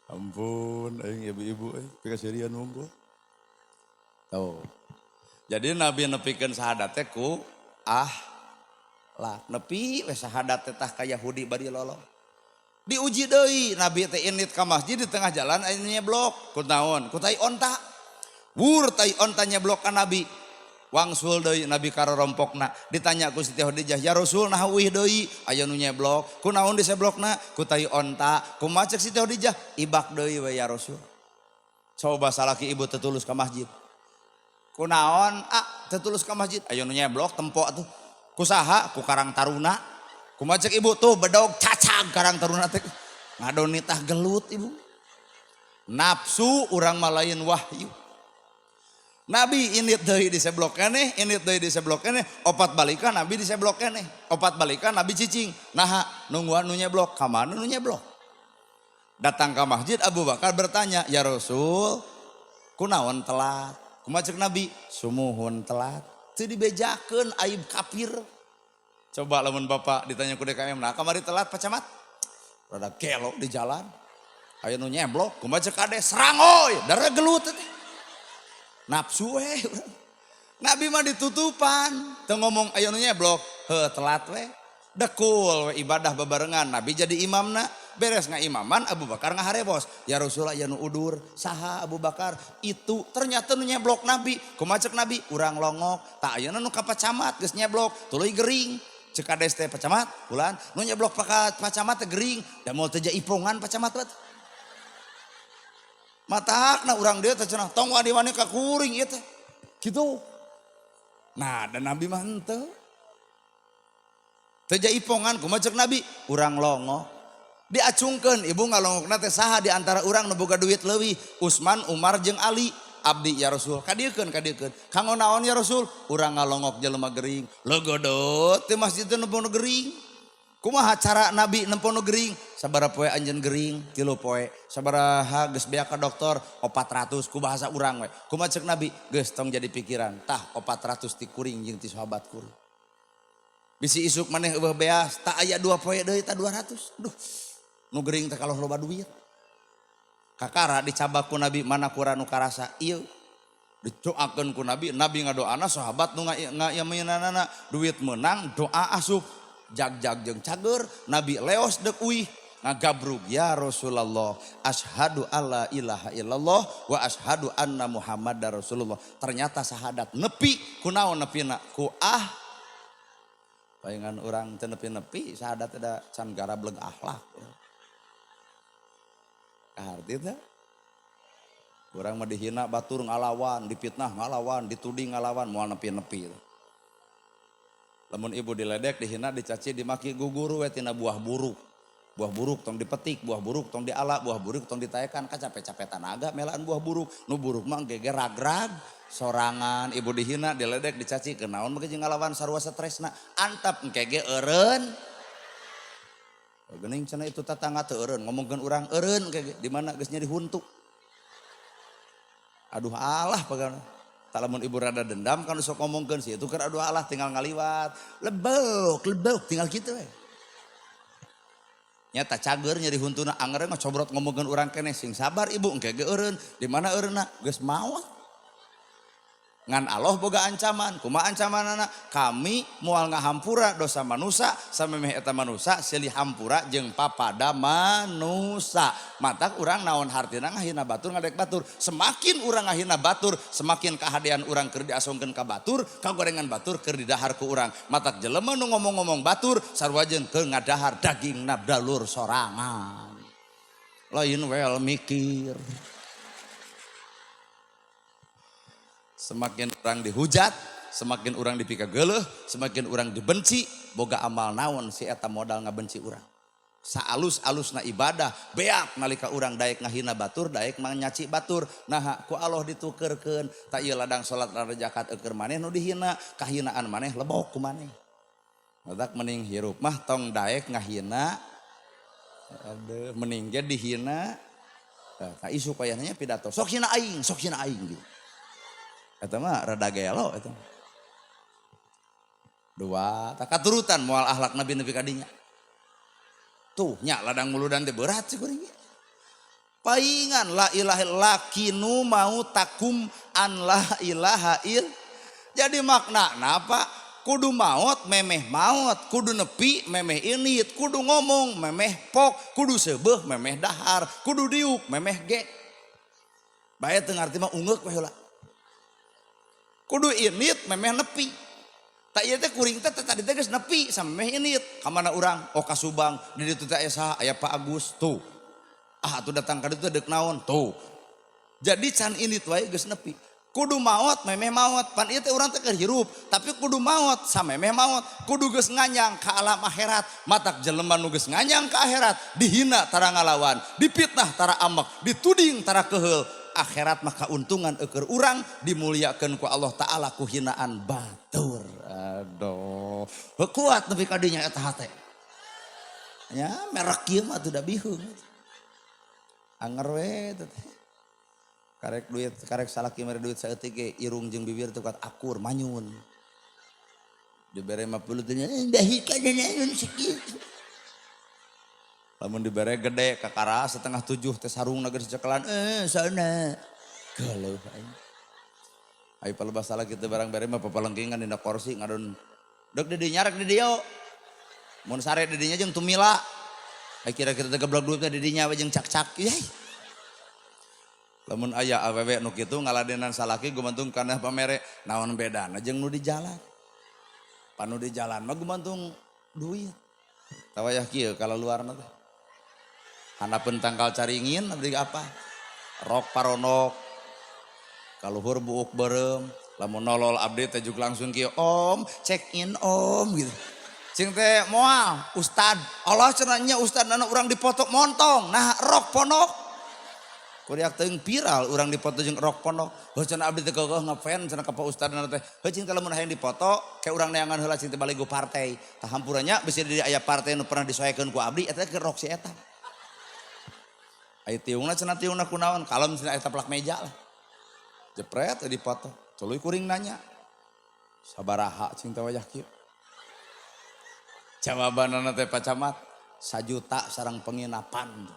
ampun, aing ibu-ibu pikaserian unggul. Tuh. Jadi Nabi nepikeun syahadat teh ku ah lah nepi we syahadat teh tah ka Yahudi bari lolong. Diuji deui Nabi teh init ka masjid di tengah jalan aya nyeblok. Ku naon? Ku tai onta. Wur tai onta nyeblok ka Nabi. Wangsul deui Nabi karorompokna. Ditanya ku Siti Khadijah, "Ya Rasul, naha uih deui aya nu nyeblok? Ku naon diseblokna? Ku tai onta." Kumaha cek Siti Khadijah? "Ibak deui we ya Rasul." Coba salaki ibu tetulus ka masjid. Ku naon? Ah, tetulus ka masjid. Aya nu nyeblok tempo atuh. Ku saha? Ku Karang Taruna. Kumaha cek ibu? Tuh bedog cacag Karang Taruna teh. Ngadonitah gelut ibu. Nafsu urang mah lain wahyu. Nabi init deui di seblok keneh, init deui di seblok keneh, opat balikan Nabi di seblok keneh, opat balikan Nabi cicing. Naha nungguan nu nyeblok, ka mana nu nyeblok? Datang ke masjid Abu Bakar bertanya, "Ya Rasul, kunaon telat?" Kumaha cek Nabi? "Sumuhun telat." Teu dibejakeun aib kafir. Coba lamun bapak ditanya ku DKM, "Nah kamari telat Pak Camat?" Rada gelo di jalan. Aya nu nyeblok, kumaha cek kade? "Serang oi, darah gelut teh." Nafsu we. Nabi mah ditutupan, teu ngomong aya nu nyeblok, heuh telat we. Dekul we ibadah bebarengan, Nabi jadi imamna, beres ngaimaman Abu Bakar ngaharebos. Ya Rasulullah aya nu udur, saha Abu Bakar? Itu ternyata nu nyeblok Nabi. Kumaha cek Nabi? Urang longok, tak ayeuna nu ka Pak Camat geus nyeblok, tuluy gering. Cek kades teh Pak Camat, bulan nu nyeblok Pak Camat teh gering, da moal teu jaipongan Pak Camat teh. Matakna urang dieu teh cenah tong wani-wani ka kuring ieu teh. Kitu. Nah, dan Nabi mah henteu. Teu jaipongan kumaha cek Nabi? Urang longok. Diacungkeun ibu ngalongokna teh saha di antara urang nu boga duit leuwih? Usman, Umar jeung Ali. Abdi ya Rasul, kadiekeun kadiekeun. Kanggo naon ya Rasul? Urang ngalongok jelema gering. Legodot teh masjid teh nempo nu gering. Kumaha cara Nabi nempo nu gering? Sabaraha poe anjeun gering? 3 poe. Sabaraha geus beak ka dokter? 400 ku bahasa urang we. Kumaha cek Nabi? Geus tong jadi pikiran. Tah 400 ti kuring jeung ti sahabat kuring. Bisi isuk maneh eueuh beas, tak aya 2 poe deui tah 200. Duh. Nu gering teh kalau loba duit. Kakara dicabak ku Nabi mana kura nu karasa ieu. Didoakeun ku Nabi, Nabi ngadoana sahabat nu ngayaminanana duit menang doa asup jag-jag jeung cager Nabi leos deuk uih ngagabrug ya Rasulullah asyhadu alla ilaha illallah wa asyhadu anna Muhammadar Rasulullah. Ternyata sahadat nepi kunaon nepina ku ah palingan urang teu nepi-nepi sahadat da can garableg akhlak. Kaharti teh urang mah dihina batur ngalawan, dipitnah ngalawan, dituding ngalawan, moal nepi-nepi. Lamun ibu diledek, dihina, dicaci, dimaki gugur we tina buah buruk. Buah buruk tong dipetik, buah buruk tong diala, buah buruk tong ditaekan, kacape-cape tanaga melaan buah buruk. Nu buruk mah geger ragrag sorangan, ibu dihina, diledek, dicaci, kenaon mah jeung ngalawan sarua stresna, antap engke ge eureun. Geuning cenah itu tetangga teu eureun, ngomongkeun urang eureun engke ge, di mana geus nyeri huntu. Aduh Allah pagana. Tak lamun ibu rada dendam kan sok ngomongkeun si itu keur aduh Allah tinggal ngaliwat. Lebok, lebok tinggal kitu we. Nyata cager nyeri huntuna anger ngocobrot ngomongkeun urang keneh sing sabar ibu engke ge eureun. Di mana eureunna? Geus maot. Ngan Allah boga ancaman, kumaha ancamanana? Kami moal ngahampura dosa manusa samemeh eta manusa silih hampura jeung papada manusa. Matak urang naon hartina ngahina batur ngadek batur. Semakin urang ngahina batur, semakin kahadean urang keur diasongkeun ka batur, kagorengan batur keur didahar ku urang. Matak jelema nu ngomong-ngomong batur sarua jeung keur ngadahar daging nabdalur sorangan. Lain wel mikir. Semakin orang dihujat, semakin orang dipikageuleuh, semakin orang dibenci, boga amal naon si eta modal ngabenci urang. Saalus-alusna ibadah, beak nalika urang daek ngahina batur, daek manyaci batur. Nah, ku Allah ditukerkeun, tak ieu ladang salat ladang zakat eueur maneh nu dihina, kahinaan maneh lebok ku maneh. Matak mending hirup mah tong daek ngahina, aduh mending ge dihina. Tah isu payahnya pidato, sok hina aing gitu. Eta mah rada gelo eta. Dua, tak katurutan moal akhlak nabi nepi ka dinya. Tuh nya ladang muludan teh berat sih kuring. Paingan la ilaha lakinu mau takum an la ilaha il. Jadi makna napa? Kudu maot memeh maot, kudu nepi memeh init, kudu ngomong memeh pok, kudu seubeuh memeh dahar, kudu diuk memeh ge. Bae teu ngarti mah ungeuk we heula. Kudu init memeh nepi. Tak ieu teh kuring teh tadi teh geus nepi samemeh init. Ka mana urang? Oh ka Subang, di ditu teh aya saha? Aya Pak Agus tuh. Ah atuh datang ka ditu deuk naon? Tuh. Jadi can init wae geus nepi. Kudu maot memeh maot. Pan ieu teh urang teh keur hirup, tapi kudu maot samemeh maot. Kudu geus nganyang ka alam akhirat. Matak jelema nu geus nganyang ka akhirat dihina tara ngalawan, dipitnah tara amek, dituding tara keheul. Akhirat maka untungan eueur urang dimuliakeun ku Allah Ta'ala ku hinaan batur. Aduh, kuat nepi ka dinya eta hate. Nya merek kieu mah atuh da biheung. Anger we teh. Karek duit, karek salaki mere duit saeutik ge irung jeung bibir teu kuat akur manyun. Dibere 50 teh nya dahi ka naon sakieu. Lamun dibere gede kakara 6:30 teh sarungna geus dicekelan sana. Geuleuh aing. Ai palebah salah kitu barang bere mah papalengkingan dina kursi ngadon deuk di dinya rek di dieu. Mun sare di dinya jeung tumila. Ai kira-kira teh geblek duit teh di dinya we jeung cak-cak. Yai. Lamun aya awewe nu kitu ngaladenan salaki gumantung kana pamere naon bedana jeung nu di jalan. Pan nu di jalan mah gumantung duit. Tawayah kieu kalaluarna teh. Handapeun tangkal caringin abdi apa? Rok paronok. Kaluhur buuk beureum, lamun nolol abdi teh juk langsung kieu, "Om, check in om" gitu. Cing teh moal, ustad. Allah cenah nya ustad anu urang dipoto montong. Nah, rok ponok. Kuriak teuing viral urang dipoto jeung rok ponok. Heuh cenah abdi teh geugeuh ngefan cenah ka Pak Ustadna teh. Heuh cing teh lamun hayang dipoto ke urang neangan heula cing teh balik ku partai. Tah hampuranya bisi di aya partai nu pernah disoekeun ku abdi eta teh rok si eta. Ai tiungna cenah tiungna kunaon kalem cenah eta plak meja lah. Jepret teh dipoto. Tuluy kuring nanya. Sabaraha cing teh wayah kieu? Jawabanana teh Pak Camat, 1 juta sareng penginapan.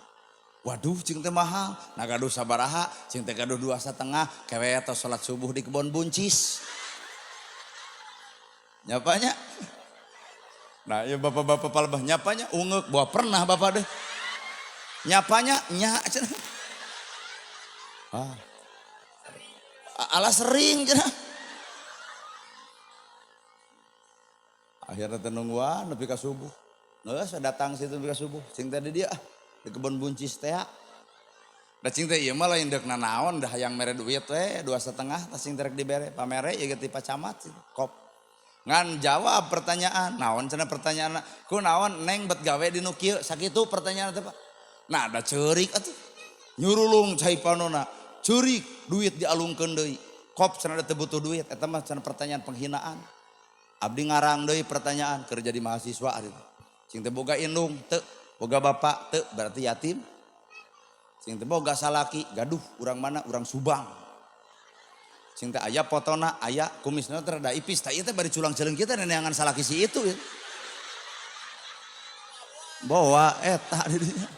Waduh cing teh mahal. Nah gaduh sabaraha, cing teh gaduh 2,5, kewe atau salat subuh di kebon buncis. Nyapanya? Nah ya bapak-bapak palebah nyapanya ungeuk, bawa pernah bapak deh. Nyapanya nya cenah. Ah. Ala sering cenah. Akhirnya teh nungguan nepi ka subuh. Geus datang situ nepi ka subuh. Cing teh di dia di kebon buncis teh. Da cing teh ieu mah lain deuk nanaon, dah hayang mere duit we 2,5 tah cing teh rek dibere. Pamere ieu ge ti Pak Camat kop. Ngan jawab pertanyaan, naon cenah pertanyaanna? Ku naon neng bet gawe di nu kieu? Sakitu pertanyaan teh Pak. Nah da ceurik atuh. Nyurulung cai panona, ceurik duit dialungkeun deui. Kop cenah teu butuh duit, eta mah cenah pertanyaan penghinaan. Abdi ngarang deui pertanyaan keur jadi mahasiswa ari. Cing teh boga indung teu, boga bapak teu, berarti yatim. Cing teh boga salaki, gaduh urang mana? Urang Subang. Cing teh aya potona, aya kumisna teh rada ipis, tah ieu teh bari culang-celeung kita neneangan salaki si itu ya. Bawa eta di dinya.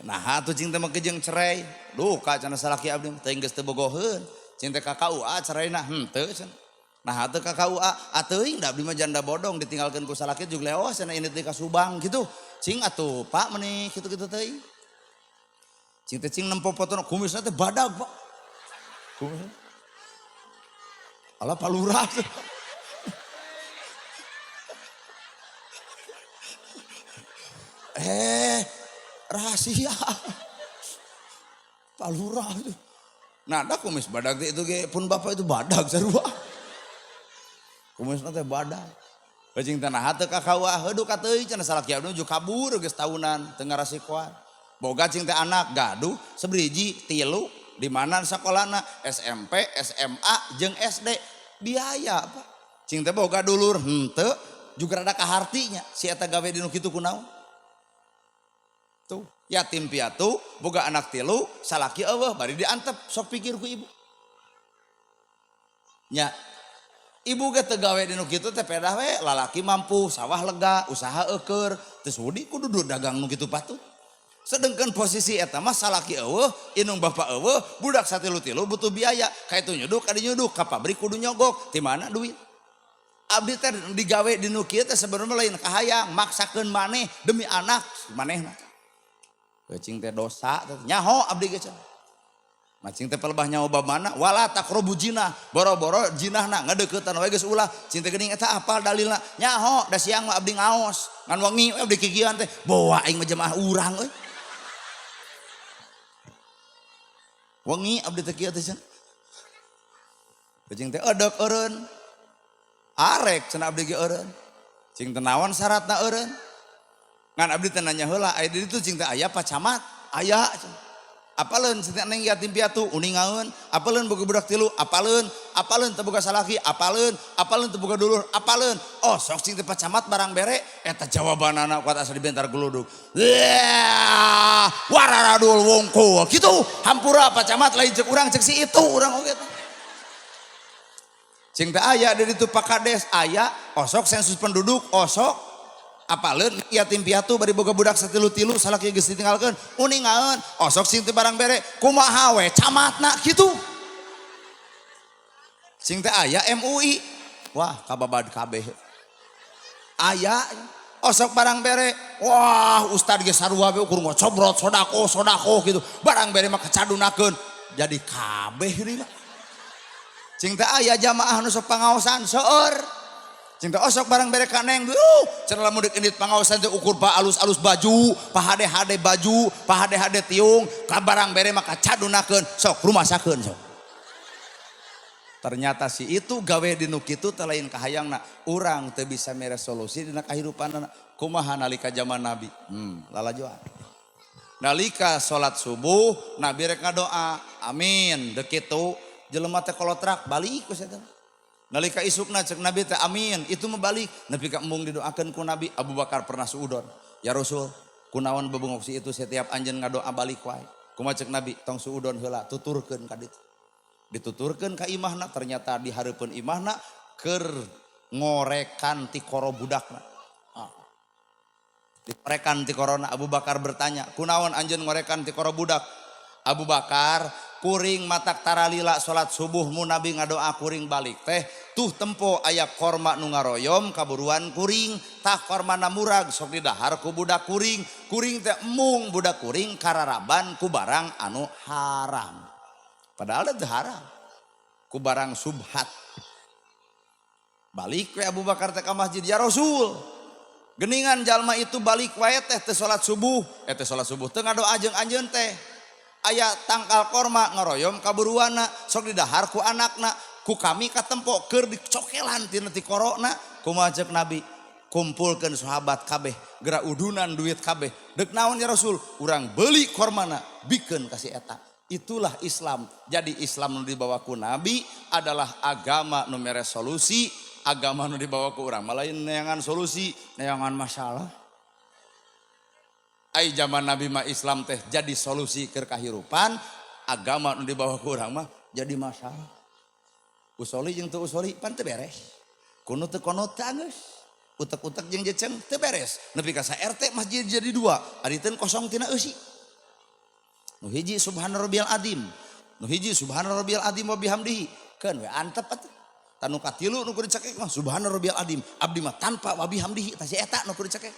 Nah atuh cing teh mah jeung cerai, duka cenah salaki abdi mah teh geus teu bogoheun. Cing teh ka KUA ceraina henteu cenah. Nah atuh ka KUA atuing da abdi mah janda bodong ditinggalkeun ku salaki jeung leos cenah ini teh ka Subang gitu. Cing atuh Pak meuni kitu-kitu teuing. Cing teh cing nempo potona kumisna teh badag Pak. Kumisna. Alah Pak Lurah. Rahasia. Pak Lurah itu. Nah, ada kumis badag itu ge pun bapak itu badag sarua. Kumisna teh badag. Bajing tanah hate ka KUA heuduh ka teuing cenah salaki abdi nuju kabur geus tahunan teu ngarasikoan. Boga cing teh anak gaduh sebriji 3 di mana sakolana SMP, SMA jeung SD biaya Pak. Cing teh boga dulur henteu juga rada kahartinya si eta gawe di nu kitu kunaon. Tuh, yatim piatu, boga anak 3, salaki eueuh bari diantep sok pikir ku ibu. Nya ibu ge teu gawe di nu kitu teh pedah we, lalaki mampu, sawah lega, usaha eueur, teu sudi kudu dagang nu kitu patut. Sedengkeun posisi eta mah salaki eueuh, indung bapak eueuh, budak satilu-tilu butuh biaya, ka itu nyuduk, ka dieu nyuduk, ka pabrik kudu nyogok, ti mana duit? Abdi teh digawe di nu kieu teh sebenarnya lain kahayang, maksakeun maneh demi anak manehna. Cing teh dosa teh nyaho abdi ge cenah. Macing teh pelebah nyaho bab mana wala taqrabu jinah, boro-boro jinahna ngadeuketan we geus ulah. Cing teh geuning eta apal dalilna? Nyaho da siang mah abdi ngaos, ngan wengi we abdi kikieuan teh bawa aing mah jemaah urang euy. Wengi abdi teh kieu teh cenah. Cing teh edek eureun. Arek cenah abdi ge eureun. Cing teh naon syaratna eureun? Ngan abdi teh nanya heula, aya di ditu cing teh aya Pak Camat? Aya cenah. Apaleun cing teh neng yatim piatu uningaeun, apaleun boga budak 3, apaleun, apaleun teu boga salaki, apaleun, apaleun teu boga dulur, apaleun. Oh, sok cing teh Pak Camat barang bere, eta jawabanana kuat asa dibentar geluduk. Wah, wararadul wungkul. Kitu hampura Pak Camat lain cek urang cek si itu urang oge teh. Cing teh aya di ditu Pak Kades, aya osok sensus penduduk, osok apaleun yatim piatu bari boga budak satilu-tilu salaki geus ditinggalkeun uningaeun osok sing teu barang bere kumaha we camatna kitu sing teh aya MUI wah kababad kabeh aya osok barang bere wah ustad geus sarua we ukur ngocobrot sodako sodako gitu barang bere mah kacadunakeun jadi kabeh deui mah sing teh aya jamaah nu sok pangaosan seueur. Cing teh osok barang bere ka neng, cenah lamun deuk indit pangaosan teh ukur pa alus-alus baju, pa hade-hade baju, pa hade-hade tiung, ka barang bere mah kacadunakeun, sok rumasakeun sok. Ternyata si itu gawe di nu kitu teh lain kahayangna, urang teu bisa mere solusi dina kahirupanna. Kumaha nalika zaman Nabi? Lalajoan. Nalika salat subuh, Nabi rek ngadoa, amin, deuk kitu jelema teh kolotrak balik ku setan. Nalika isukna cek Nabi teh amin, itu mah balik. Nepi ka embung didoakeun ku Nabi, Abu Bakar pernah suudon. Ya Rasul, kunaon bebengok si itu setiap anjeun ngadoa balik wae. Kumaha cek Nabi, tong suudon heula, tuturkeun ka ditu. Dituturkeun ka imahna, ternyata di hareupeun imahna keur ngorekan tikoro budakna. Ah. Dikorekan tikorona. Abu Bakar bertanya, kunaon anjeun ngorekan tikoro budak? Abu Bakar, kuring matak taralila salat subuh mu Nabi ngadoa kuring balik teh tuh tempo aya korma nu ngaroyom kaburuan kuring, tah kormana murag sok didahar ku budak kuring, kuring teh embung budak kuring kararaban ku barang anu haram. Padahal teu haram. Ku barang subhat. Balik we Abu Bakar teh ka masjid, ya Rasul. Geningan jalma itu balik wae teh teu salat subuh, teh salat subuh teu ngadoa jeung anjeun teh. Aya tangkal korma ngaroyom kaburuana sok didahar ku anakna, ku kami katempo keur dicokelan tina tikorona. Kumaha ceuk Nabi? Kumpulkeun sahabat kabeh, geura udunan duit kabeh. Deuk naon ya Rasul? Urang beuli kormana, bikeun ka si eta. Itulah Islam. Jadi Islam nu dibawa ku Nabi adalah agama nu mere solusi, agama nu dibawa ku urang mah lain neangan solusi, neangan masalah. Ai zaman Nabi mah Islam teh jadi solusi keur kahirupan, agama nu dibawa ku urang mah jadi masalah. Usoli jeung teu usoli pan teu beres. Kunut teu konot teu anggeus. Utek-utek jeung jeceng teu beres. Nepi ka sa RT masjid jadi dua, ari teu kosong tina eusi. Nu hiji subhana rabbiyal azim, nu hiji subhana rabbiyal azim wa bihamdihi. Keun we antep atuh. Tanu katilu nu kudu dicekek mah subhana rabbiyal azim, abdi mah tanpa wa bihamdihi, tah si eta nu kudu dicekek.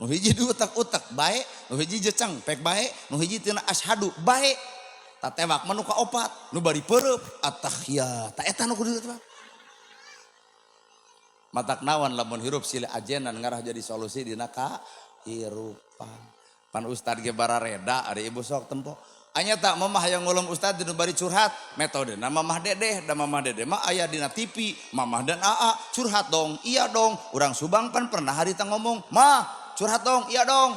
Nu hiji diutek-utek bae, nu hiji jeceng pek bae, nu hiji tina asyhadu bae. Tatewak mah nu kaopat, nu bari peureub attahiyat. Ta eta nu kudu ditewak. Matak naon lamun hirup silih ajenan ngarah jadi solusi dina kahirupan. Pan ustad ge barareda ari ibu sok tempo. Anya tak mamah hayang ngulum ustad dinu bari curhat, metodena mamah dedeh, da mamah dedeh mah aya dina TV, mamah dan aa curhat dong, iya dong. Urang Subang pan pernah harita ngomong, "Mah, curhat dong, iya dong."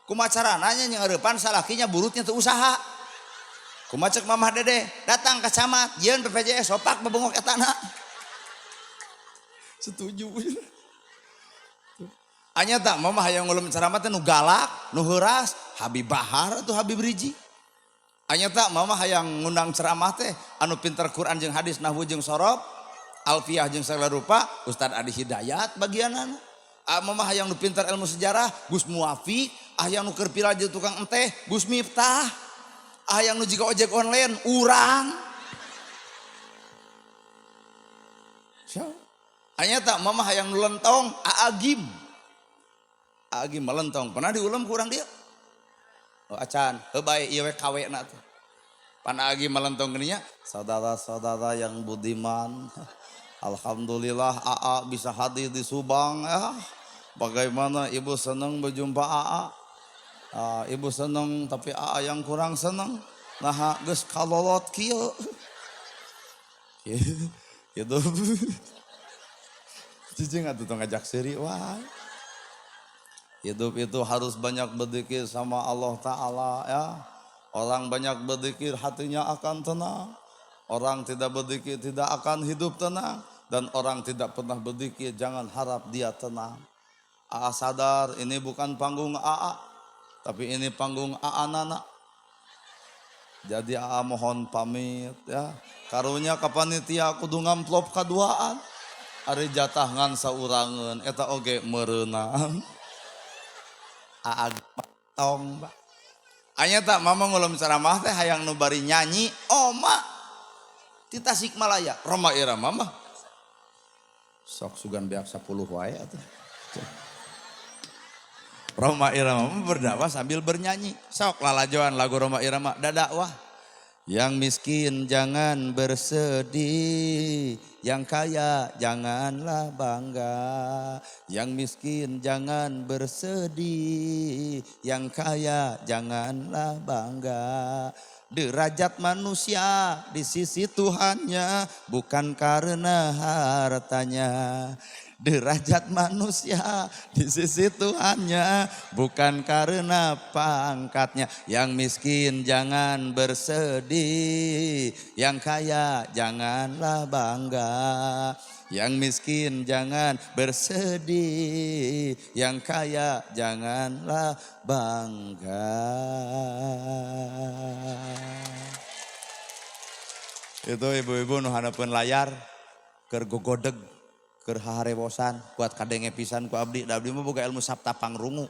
Kumaha carana nya nyeurepan salakinya burutnya teu usaha. Kumaha ceuk mamah dedeh, datang ka camat, jieun BPJS sopak bebengok etana. Setuju. Anya tak mamah hayang ngulum ceramah teh nu galak, nu heuras, Habib Bahar atau Habib Rizieq. Anya tak mamah hayang ngundang ceramah teh anu pinter Quran jeung hadis, nahwu jeung sorof, alfiah jeung segala rupa, Ustad Adi Hidayat bagianana. Mamah hayang nu pinter ilmu sejarah, Gus Muwafiq, hayang nu keur viral jeung tukang enteh, Gus Miftah. Hayang nu jiga ojek online, urang. Siapa? Anya tak mamah hayang nu lentong, Aagim. Aagim melentong, pernah diulem kurang dia? Oh acan, heuh bae ieu we kawe na tuh. Pan Aagim melentong geuning nya, saudara-saudara yang budiman, alhamdulillah AA bisa hadir di Subang ya. Bagaimana ibu senang berjumpa AA? Ibu senang tapi AA yang kurang senang. Nah geus kalolot kieu. Gitu. Cicing atuh tong ngajak seuri wae. Hidup itu harus banyak berzikir sama Allah Ta'ala ya. Orang banyak berzikir hatinya akan tenang. Orang tidak berzikir tidak akan hidup tenang. Dan orang tidak pernah berzikir jangan harap dia tenang. AA sadar ini bukan panggung AA, tapi ini panggung AA Nana. Jadi AA mohon pamit ya. Karunya ka panitia kudu ngamplop kaduaan. Ari jatah ngan saurangeun eta oge meureunang. AA tong ba. Anya tak mama ngulum ceramah teh hayang nu bari nyanyi oma di Tasikmalaya Roma Irama mah. Sok sugan beak 10 wae atuh. Rhoma Irama berdakwah sambil bernyanyi. Sok lalajoan lagu Rhoma Irama dadakwah. Yang miskin jangan bersedih, yang kaya janganlah bangga. Yang miskin jangan bersedih, yang kaya janganlah bangga. Derajat manusia di sisi Tuhannya bukan karena hartanya. Derajat manusia di sisi Tuhannya bukan karena pangkatnya. Yang miskin jangan bersedih, yang kaya janganlah bangga. Yang miskin jangan bersedih, yang kaya janganlah bangga. Itu ibu-ibu nu handapeun layar keur gogodeg. Keur haharewosan kuat kadenge pisan ku abdi. Da abdi mah boga ilmu sabta pangrungu.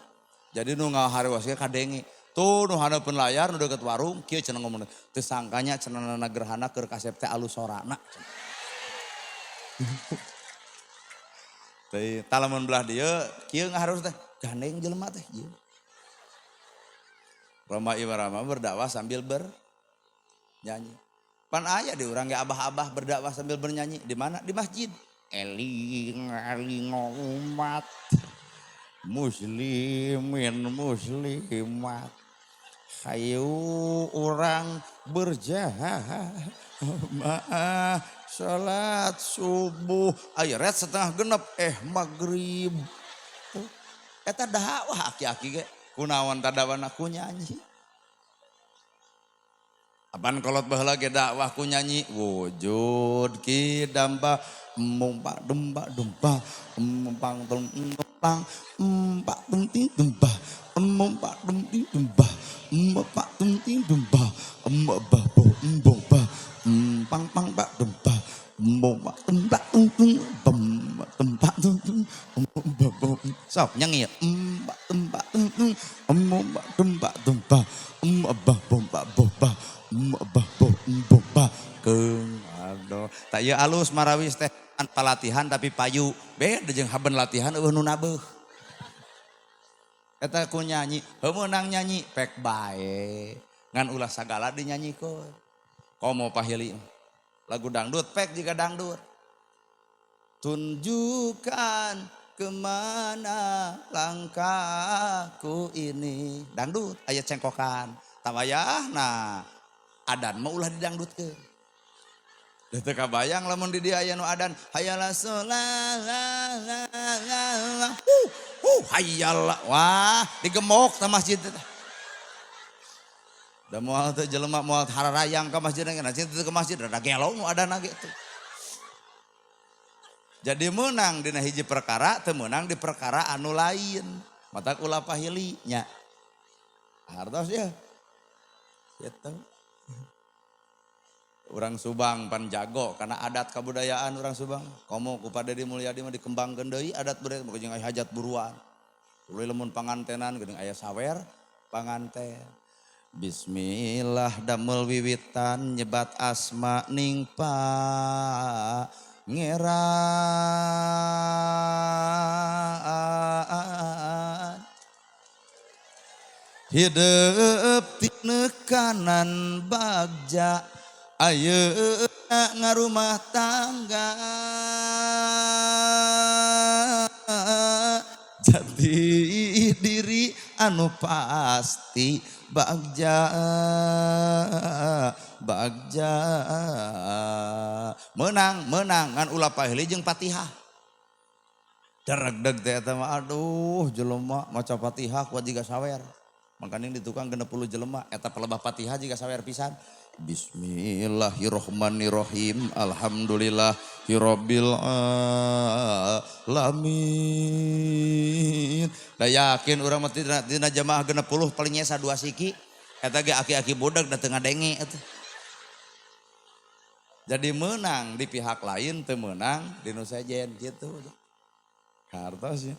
Jadi nu ngaharewos ge kadenge. Tuh nu haneupeun layar nu deukeut warung kieu cenah ngomongna. Teu sangkanya cenah gerhana keur kasep teh alus sorana. Teuing tah lamun belah dieu kieu ngaharewos teh gandeng jelema teh ieu. Roma Irama berdakwah sambil bernyanyi. Pan aya di urang ge abah-abah berdakwah sambil bernyanyi di mana? Di masjid. Eling eling umat muslimin muslimat hayu urang berjamaah salat subuh aya ret 5:30 maghrib. Eta dakwah aki-aki ge kunaon tadawana ku nyanyi. Apan kolot baheula ge dakwah ku nyanyi wujud ki damba mumpa demba demba empang tung empang empak tung ting demba empak tung ting demba empak tung ting demba emba bo embo ba empang pang pak demba emba tempak tung tung bem tempak tung tung emba bo sok nyanyi empak tempak tung tung emba tempak demba emba bo ba bo ba emba bo embo ba keung aduh tak ieu alus marawis teh pelatihan tapi payu beda jeung haben latihan eueuh nu nabeuh eta ku nyanyi heuh meunang nyanyi pek bae ngan ulah sagala dinyanyikeun komo pahili lagu dangdut pek jiga dangdut tunjukkan kemana langkahku ini dangdut aya cengkokan tawayah nah adan mah ulah didangdutkeun. Teu kabayang lamun di dieu aya nu adan hayala sholat hayala wah digemok ta masjid teh. Da moal teu jelema moal hararayang ka masjid na teu ke masjid rada gelo nu adan ge teh. Jadi meunang dina hiji perkara teu meunang di perkara anu lain. Matak ulah pahili nya. Hartos ya. Kitu. Urang Subang pan jago karena adat kabudayaan urang Subang. Komo ku Pak Dedi Mulyadi mah dikembangkeun deui adat budaya mah jeung aya hajat buruan. Tuluy lamun pangantenan geuning aya sawer panganten. Bismillah damel wiwitan nyebat asma ning pangeran. Hidup tinekanan bagja ayeuna ngarumah tangga jati diri anu pasti bagja bagja menang menang ngan ulah pahili jeung Fatihah deregdeg teh eta mah aduh jelema maca Fatihah kuat jiga sawer mangkaning di tukang 60 jelema eta pelebah Fatihah jiga sawer pisan. Bismillahirrahmanirrahim. Alhamdulillahirabbil alamin. Da yakin urang mah tina jamaah 60 paling nyesa 2 siki. Eta ge aki-aki budak da teu ngadenge eta. Jadi menang di pihak lain teu meunang di nu sejen kitu. Hartos ya.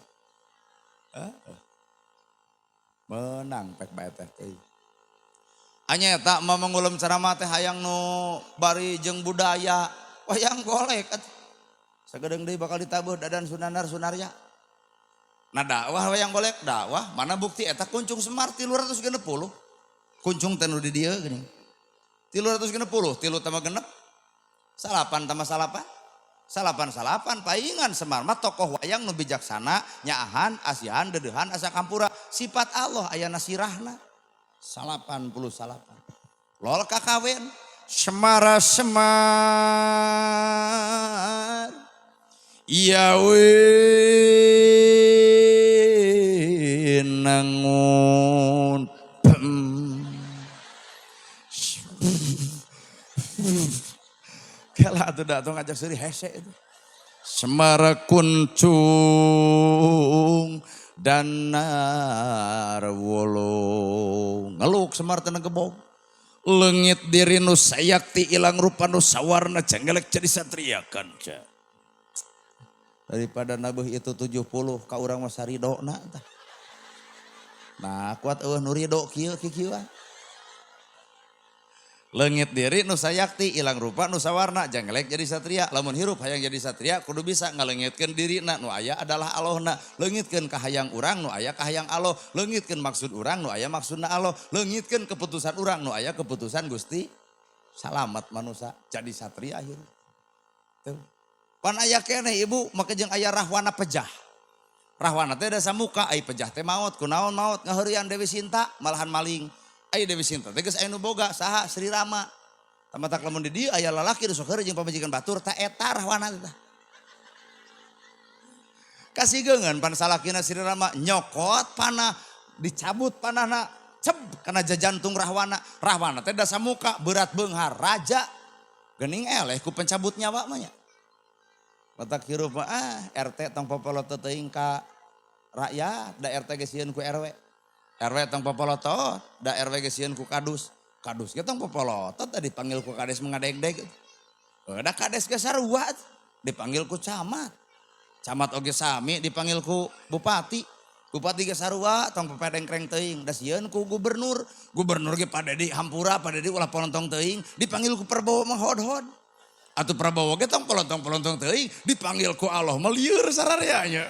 Menang pek bae teh teuing. Anya eta mah mangulem ceramah teh hayang nu bari jeung budaya wayang golek atuh. Sagedeung deui bakal ditabuh Dadan Sunandar Sunarya. Nah dakwah wayang golek dakwah mana bukti eta kuncung Semar 360. Kuncung teh nu di dieu geuning. 360, 3 tambah 6. 9 tambah 9. 9 9 paingan Semar mah tokoh wayang nu bijaksana, nyaahan, asihan, deudeuhan, asa kampura. Sifat Allah aya nasirahna. 89. Lol kakawen Semara Semar ya winangun. Kela atuh da atuh ngajak seuri hese itu. Semara kuncung danar wolong ngeluk Semar teu gebog. Leungit diri nu sayakti ilang rupa nu sawarna cenggelek jadi satria kanca. Daripada nabeuh itu 70 ka urang mah saridona tah. Nah, kuat eueuh nu rido kieu kikieuan. Leungit diri nu sayakti, ilang rupa nu sawarna, jangelek jadi satria. Lamun hirup hayang jadi satria kudu bisa ngaleungitkeun dirina nu aya adalah Allahna. Leungitkeun kahayang urang nu aya kahayang Allah, leungitkeun maksud urang nu aya maksudna Allah, leungitkeun keputusan urang nu aya keputusan Gusti. Salamat manusia jadi satria hirup. Tuh. Pan aya keneh ibu make jeung aya Rahwana pejah. Rahwana teh dasa muka, ai pejah teh maot, kunaon maot ngaheureuyan Dewi Sinta malahan maling. Ai Dewi Sinta teh geus aya nu boga saha Sri Rama. Tamatak lamun di dieu aya lalaki nu sok heureuy jeung pamajikan batur ta eta Rahwana teh. Kasigeungeun pan salakina Sri Rama nyokot panah dicabut panahna ceb kana jajantung Rahwana. Rahwana teh dasa muka berat beunghar raja geuning eleh ku pencabut nyawa mah nya. Matak hirup mah RT tong popolotot teuing ka rakyat da RT ge sieun ku RW. RW tong popolotot, da RW ge sieun ku kadus. Kadus ge tong popolotot da dipanggil ku kades mengadegdeg. Da kades ge sarua dipanggil ku camat. Camat oge sami dipanggil ku bupati. Bupati ge sarua tong pepedengkreng teuing da sieun ku gubernur. Gubernur ge Pak Dedi hampura, Pak Dedi ulah polontong teuing dipanggil ku Prabowo mah hod-hod. Atuh Prabowo ge tong polontong-polontong teuing dipanggil ku Allah mah lieur sararea nya.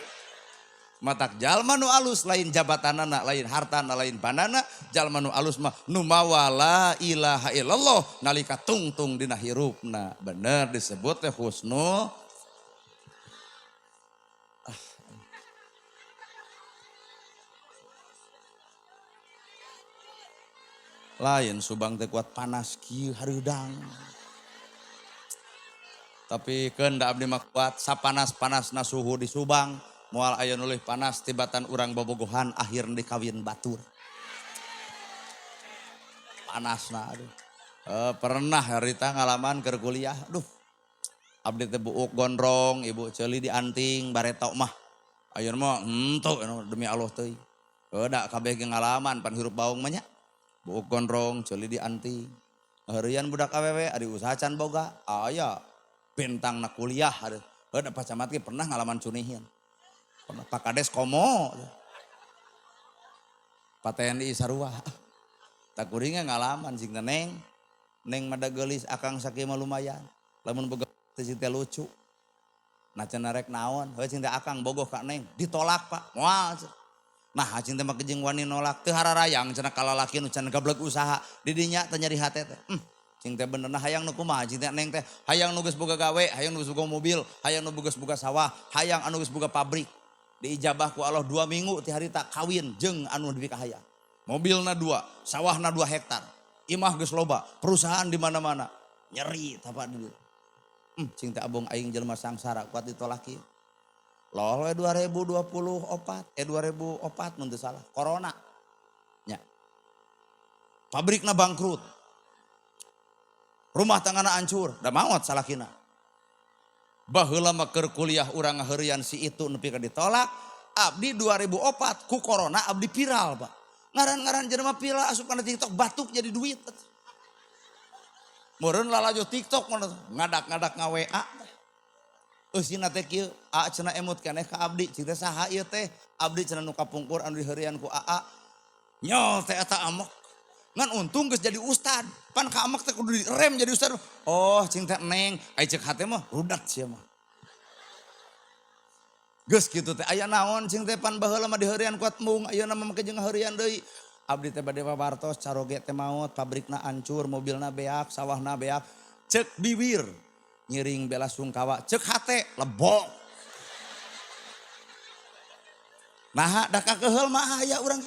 Matak jalma nu alus lain jabatanana, lain hartana, lain bandana, jalma nu alus mah nu mawa la ilaha illallah nalika tungtung dina hirupna. Bener disebut teh husnul. Lain Subang teh kuat panas kieu hareudang. Tapi keun da abdi mah kuat sapanas-panasna suhu di Subang. Moal aya nu leuwih panas tibatan urang bobogohan akhirna dikawin batur. Panasna aduh. Pernah harita ngalaman keur kuliah, aduh. Abdi teh buuk gondrong, ibu ceuli dianting bareto mah. Ayeuna mah henteu demi Allah teuing. Da kabeh ge ngalaman pan hirup baung mah nya. Buuk gondrong ceuli dianting. Heureuyan budak awewe ari usaha can boga, aya bentangna kuliah aduh. Da Pak Camat ge pernah ngalaman cunihin. Pernah Pak Kades komo. Pak TNI sarua. Tak kuringnya ngalaman cing teh neng. Neng mah da geulis akang sakieu mah lumayan. Lamun boga teh cing teh lucu. Nah cenah rek naon, heuh cing teh akang bogoh ka neng, ditolak Pak. Moal. Nah cing teh mah jeung wani nolak teu hararayang cenah ka lalaki nu can gableg usaha. Di dinya teh nyeri hate teh. Cing teh bener nah hayang nu kumaha cing teh neng teh, hayang nu geus boga gawe, hayang nu geus boga mobil, hayang nu geus boga sawah, hayang anu geus boga pabrik. Diijabah ku Allah 2 minggu ti harita kawin jeung anu dipikahayang. Mobilna 2, sawahna 2 hektar. Imah geus loba, perusahaan di mana-mana. Nyeri tah Pak di dieu. Cing teh abong aing jelema sangsara kuat ditolak ieu. Lol we 2024, 2004 mun teu salah, corona. Nya. Pabrikna bangkrut. Rumah tanggana hancur, da maot salakina. Baheula mah keur kuliah urang ngaheureuyan si itu nepi ka ditolak, abdi 2004 ku corona abdi viral, Pak. Ngaran-ngaran jelema viral asup kana TikTok batuk jadi duit. Meureun lalajo TikTok mun ngadak-ngadak nga-WA. Eusina teh kieu, A cenah emut keneh ka abdi, cing teh saha ieu teh? Abdi cenah nu kapungkur anu diheureuyan ku AA. Nyol teh eta amok. Ngan untung geus jadi ustad. Pan ka amak teh kudu direm jadi ustad. Oh, cing teh neng, ai ceuk hate mah rudat sia mah. Geus kitu teh aya naon cing teh pan baheula mah diheureuyan kuat mung, ayeuna mah make jeung ngaheureuyan deui. Abdi teh bade pawartos caroge teh maot, pabrikna hancur, mobilna beak, sawahna beak. Ceuk biwir ngiring bela sungkawa, ceuk hate lebok. Naha da kakeheul mah aya urang.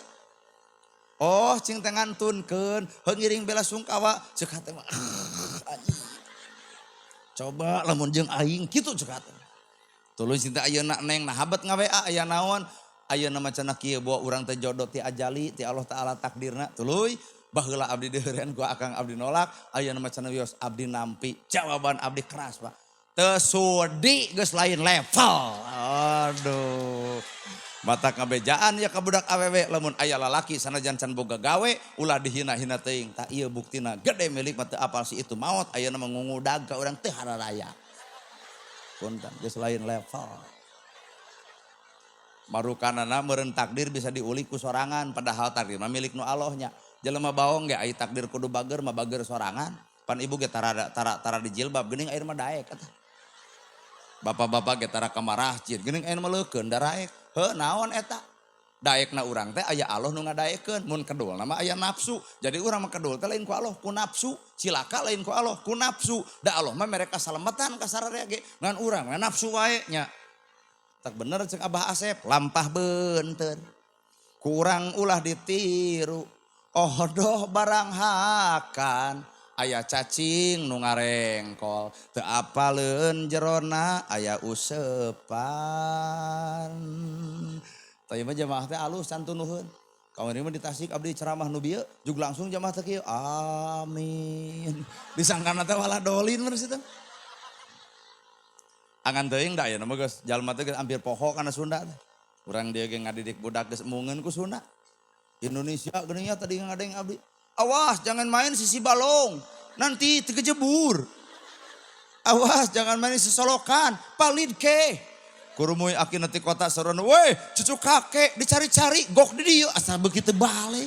Oh, cing teh ngantunkeun, heuh ngiring bela sungkawa, ceuk hate mah. Anjing. Coba lamun jeung aing kitu ceuk hate. Tuluy cing teh ayeuna neng nah habet nga-WA aya naon? Ayeuna mah cenah kieu bawa urang teh jodoh ti ajali ti Allah Taala takdirna. Tuluy baheula abdi diheureun ku akang abdi nolak, ayeuna mah cenah wios abdi nampi. Jawaban abdi keras, Pak. Teu sudi geus lain level. Aduh. Mata ngabejaan ya ka budak awewe lamun aya lalaki sanajan can boga gawe ulah dihina-hina teuing. Tah ieu buktina gede milik mah teu apal si itu maot ayeuna mah ngungudag ka urang teu hararaya. Punten geus lain level. Marukanana meureun takdir bisa diulik ku sorangan padahal takdir mah milik nu Allah nya. Jelema baong ge ai takdir kudu bager mah bager sorangan. Pan ibu ge tara tara tara dijilbab geuning ayeuna mah daek atuh. Bapak-bapak ge tara ka masjid geuning ayeuna mah leukeun daraek. Heuh naon eta? Daekna urang teh aya Allah nu ngadaekeun, mun kedulna mah aya nafsu. Jadi urang mah kedul teh lain ku Allah, ku nafsu. Cilaka lain ku Allah, ku nafsu. Da Allah mah mereka salamatan ka sararea ge, ngan urang mah nafsu wae nya. Tak bener cek Abah Asep, lampah beunteur. Kurang ulah ditiru, ohdoh barang hakan. Aya cacing nu ngarengkol, teu apaleun jerona aya useupan. Tah mah jamaah teh alus can tunuheun. Kamari mah di Tasik abdi ceramah nu bieu, jug langsung jamaah teh kieu, amin. Disangkana teh waladolin mah situ. Angan teuing da ayeuna mah geus jalma teh geus hampir poho kana Sunda teh. Urang dieu ge ngadidik budak geus emungeun ku Sunda. Indonesia geuning nya tadi ngadeng abdi. Awas jangan main sisi balong, nanti tegejebur. Awas jangan main sisi solokan, palid ke. Kurumui aki nanti kota serono, weh cucu kakek dicari-cari gok di dieu asa begitu balik.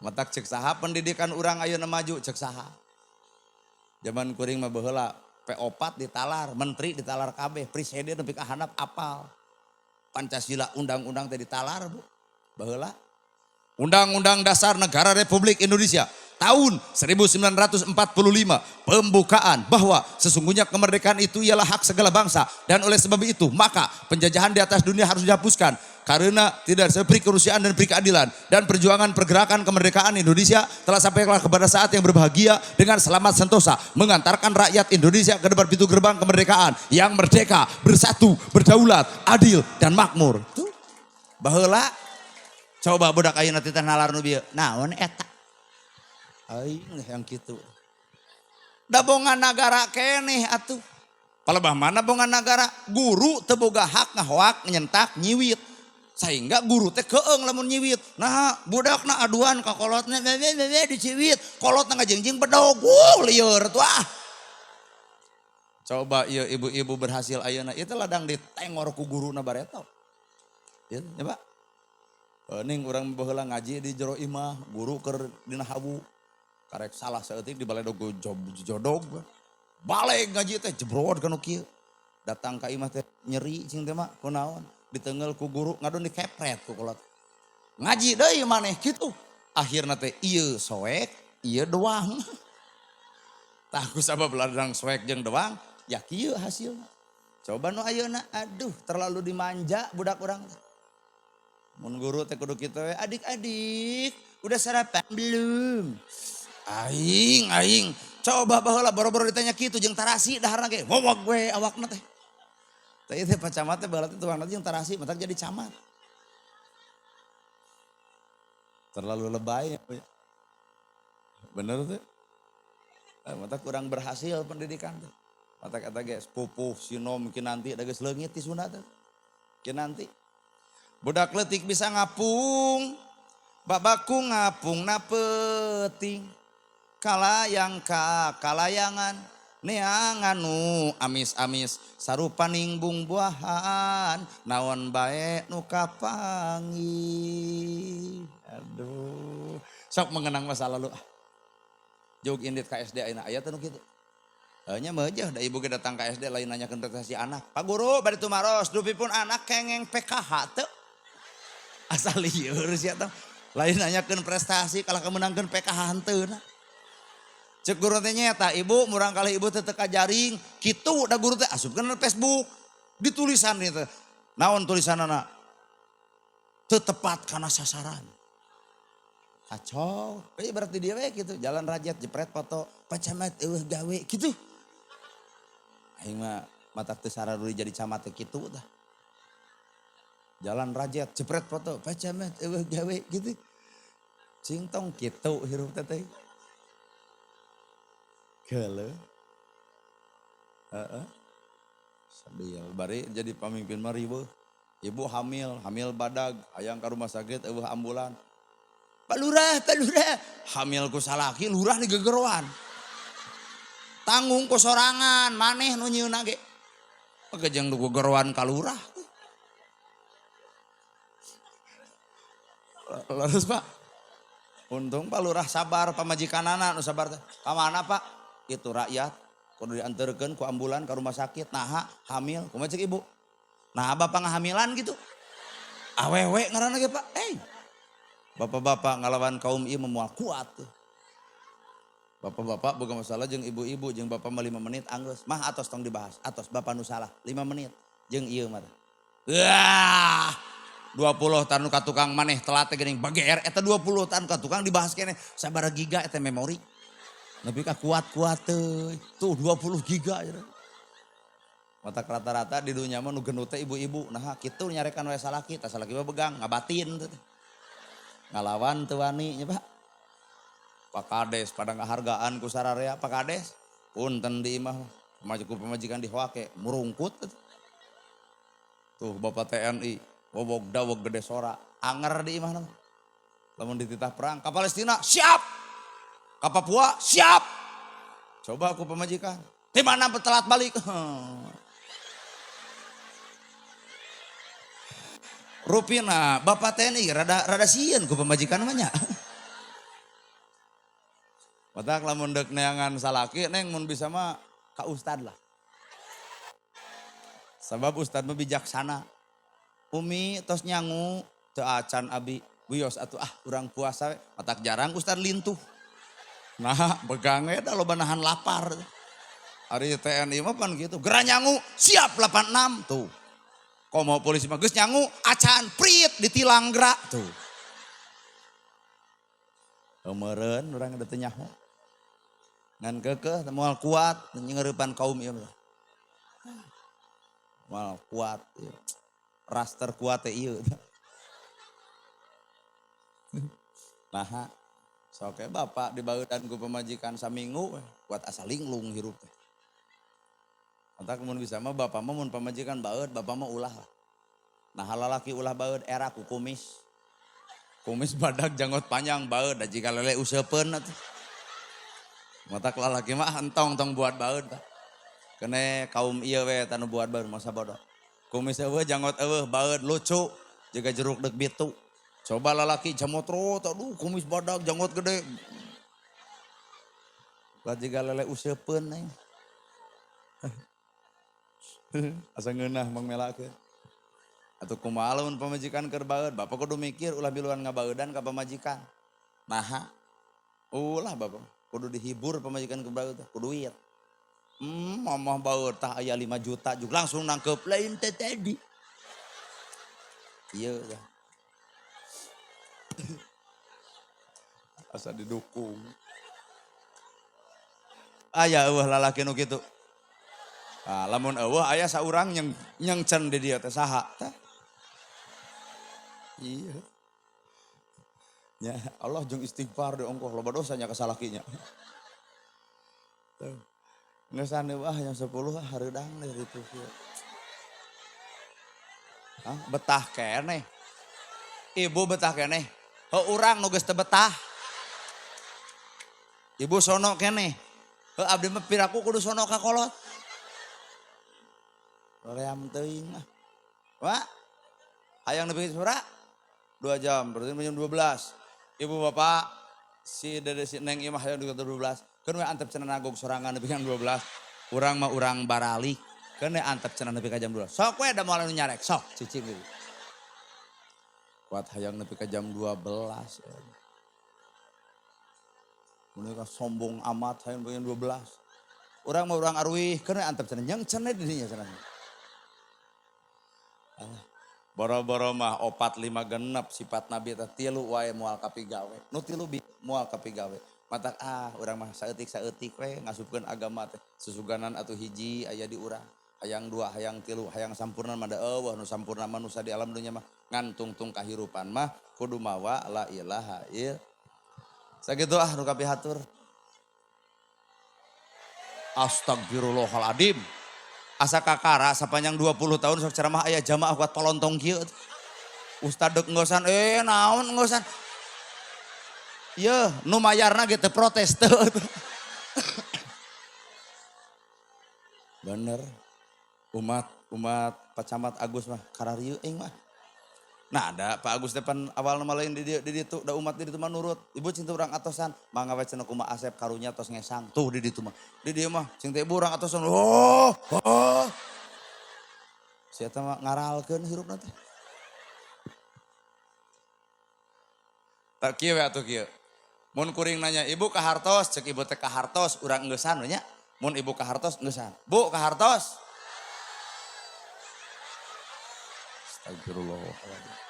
Matak cek saha pendidikan urang ayeuna maju cek saha. Zaman kuring mah baheula P4 ditalar, menteri ditalar kabeh, presiden nepi ka handap apal. Pancasila undang-undang teh ditalar, Bu. Baheula. Undang-Undang Dasar Negara Republik Indonesia tahun 1945 pembukaan bahwa sesungguhnya kemerdekaan itu ialah hak segala bangsa dan oleh sebab itu maka penjajahan di atas dunia harus dihapuskan karena tidak ada peri kemanusiaan dan peri keadilan dan perjuangan pergerakan kemerdekaan Indonesia telah sampai kepada saat yang berbahagia dengan selamat sentosa mengantarkan rakyat Indonesia ke depan pintu gerbang kemerdekaan yang merdeka, bersatu, berdaulat, adil dan makmur. Tuh. Baheula coba budak ayeuna teh nalar nu bieu. Naon eta? Aing yang kitu. Da bongan nagara keneh atuh. Palebah mana bongan nagara? Guru teu boga hak ngahoak, nyentak, nyiwit. Sehingga guru teh keeng lamun nyiwit. Nah, budakna aduan ka kolotna diciwit. Kolotna ngajengjing bedog, wuh lieur tuh ah. Coba ieu ibu-ibu berhasil ayeuna itu ladang ditengor ku guruna bareto. Ya, ya Pak. Ning urang baheula ngaji di jero imah, guru keur dina hawu. Karek salah saeutik di baledog jodog. Balik ngaji teh jebrod kanu kieu. Datang ka imah teh nyeri cing teh mah kunaon. Ditenggel ku guru ngadon dikepret ku kolot. Ngaji deui maneh kitu. Akhirna teh ieu soek, ieu doang. Tah ku sabab ladang soek jeung doang, ya kieu hasilna. Coba nu ayeuna, aduh terlalu dimanja budak urang teh. Mun guru teh kudu kitu we, adik-adik udah sarapan belum? Aing, aing. Coba baheula boro-boro ditanya kitu jeung tarasi daharna ge. Wowog we awakna teh. Teh ieu teh Pak Camat teh baheula teh tuangna jeung tarasi matak jadi camat. Terlalu lebay. Bener tuh. Matak kurang berhasil pendidikan teh. Matak eta ge sepupuh sinom kinanti da geus leungit ti Sunda teh. Kinanti. Budak leutik bisa ngapung, babaku ngapung na peuting. Kalayang ka kalayangan, neangan nu amis-amis, sarupaning bungbuahan, naon bae nu kapanggih. Aduh, sok mengenang masa lalu. Jog indit ka SD ayeuna aya teh nu kitu. Nya meujeuh da ibu ge datang ka SD lain nanyakeun prestasi anak. Pak guru bade tumaros dupi pun anak kengeng PKH teu. Asal lieur sia teh. Lain nanyakeun prestasi kalah kemenangkeun PKH henteuna. Cek guru teh nyeta ibu murang kali ibu teh teu kajaring kitu da guru teh asupkeun Facebook ditulisan ieu teh. Naon tulisanana? Teu tepat kana sasaran. Kacau, berarti dia we gitu, jalan rakyat jepret foto, Pak Camat eueuh gawe gitu. Aing mah matak teu sararuri jadi camat teh kitu tah. Jalan rakyat jepret foto, Pak Camat eueuh gawe gitu. Cing tong kitu hirup teh teh. Geuleuh. Heeh. Sedih bari jadi pamimpin mah riweuh. Ibu hamil, hamil badag, hayang ka rumah sakit eueuh ambulan. Pak Lurah, Pak Lurah. Hamil ku salaki, lurah digegeroan. Tanggung ku sorangan, maneh nu nyieunna ge. Pagejeng nu gegeroan ka lurah. Lurus Pak. Untung Pak Lurah sabar pamajikanana nu sabar teh. Ka mana Pak? Itu rakyat kudu diantarkeun ku ambulan ka rumah sakit. Naha hamil, kumaha cek ibu? Nah bapak ngahamilan gitu. Awewe ngaranna ge Pak. Eh. Bapak-bapak ngalawan kaum ieu moal kuat tuh. Bapak-bapak boga masalah jeung ibu-ibu jeung bapak mah 5 menit anggeus. Mah atos tong dibahas. Atos bapak nu salah 5 menit jeung ieu mah. Wah. 20 tahun ka tukang maneh telat teh geuning bager eta 20 tahun ka tukang dibahas keneh sabaraha giga eta memori. Nepi ka kuat-kuat teuy. Tuh 20 giga cenah. Matak rata-rata di dunya mah nu gendut teh ibu-ibu. Nah kitu nyarekan we salaki, tah salaki mah begang ngabatin teh. Ngalawan teu wani nya Pak. Pak Kades pada ngahargaan ku sararea Pak Kades punten di imah maju ku pamajikan dihoake murungkut. Tuh Bapak TNI wowog daweg gede sora anger di imah mah. Lamun dititah perang ka Palestina siap, ka Papua siap. Coba ku pamajikan di mana telat balik. Rupina Bapak TNI rada sieun ku pamajikan mah nya. Matak lamun deuk neangan salaki neng mun bisa mah ka ustad lah. Sabab ustad mah bijaksana. Umi tos nyangu teu acan abi wios atuh ah urang puasa we. Matak jarang ustad lintuh. Nah begang we da loba nahan lapar. Ari TNI mah pan kitu geura nyangu siap 86 tuh. Komo polisi mah geus nyangu acan prit ditilang geura tuh. Meureun urang da teu nyaho. Ngan keukeuh moal kuat nyeurepan kaum ieu mah. Moal kuat ieu. Raster kuat teh ieu. Naha sok we bapak dibaudan ku pamajikan saminggu kuat asa linglung hirup teh. Matak mun bisa mah bapak mah mun pamajikan baeud bapak mah ulah lah. Nah lalaki ulah baeud era ku kumis. Kumis badak janggot panjang baeud da jiga lele useupeun atuh. Matak lalaki mah entong tong buat baeud tah. Kene kaum ieu we tanu buat baeud masa bodoh. Kumis eueuh janggot eueuh baeud lucu jiga jeruk deuk bitu. Coba lalaki jamotrot aduh kumis badak janggot gede. Lah jiga lele useupeun aing. Asa ngeunah mang melakeun. Atuh kumaha lamun pamajikan keur baeud, bapak kudu mikir ulah miluan ngabaeudan ka pamajikan. Naha? Ulah bapak kudu dihibur pamajikan keur baeud teh, ku duit. Mamah baeud tah aya 5 juta juga langsung nangkep lain teh tadi. Ieu tah. Asa didukung. Aya eueuh lalaki nu kitu. Nah, lamun eueuh aya saurang nyengcen di dieu teh saha tah? Iya. Ya Allah jeung istighfar de ongkoh loba dosanya ka salakinya. Tuh. Geus wah yang 10 ah hareudang dari itu. Hah, betah keneh. Ibu betah keneh. Heuh urang nu geus teu betah. Ibu sono keneh. Heuh abdi mah piraku kudu sono ka kolot. Ream teuing ah. Wah. Hayang nepi sura 2 jam, berarti jam 12. Ibu bapak si dede si neng ieu mah hayang nepi 12. Keun we antep cenah nagog sorangan nepi jam 12. Urang mah urang baralik. Keun we antep cenah nepi ka jam 12. Sok we da moal anu nyarek, sok cicing deui. Kuat hayang nepi ka jam 12. Mun ka sombong amat hayang nepi jam 12. Urang mah urang aruih, keun we antep cenah nyeng cenah di dinya cenah. Boro-boro mah 4 5 genep sifat Nabi teh 3 wae moal kapigawe. Nu 3 moal kapigawe. Matak ah urang mah saeutik-saeutik we ngasupkeun agama teh. Susuganan atuh hiji aya di urang. Hayang 2, hayang 3, hayang sampurna mah da eueuh nu sampurna mah nu di alam dunya mah ngan tungtung kahirupan mah kudu mawa la ilaha ill. Sakitu ah nu kapihatur. Astagfirullahaladzim. Asa kakara sapanjang 20 tahun sok ceramah aya jamaah kuat polontong kieu. Ustad deuk ngeusan naon ngeusan. Yeuh nu mayarna ge teu protes teu. Bener. Umat Pak Camat Agus mah kararieu aing mah. Nah ada Pak Agus depan awal nama lain di ditu da umat di ditu mah nurut. Ibu cing teh urang atosan, mangga we cenah kumaha Asep karunya tos ngesang. Tuh di ditu mah. Di dieu mah cing teh ibu urang atosan. Oh, oh. Si eta mah ngaralkeun hirupna teh. Tak kieu we atuh kieu. Mun kuring nanya ibu kahartos, cek ibu teh kahartos, urang engeusan we nya. Mun ibu kahartos engeusan. Bu kahartos. Astagfirullahaladzim.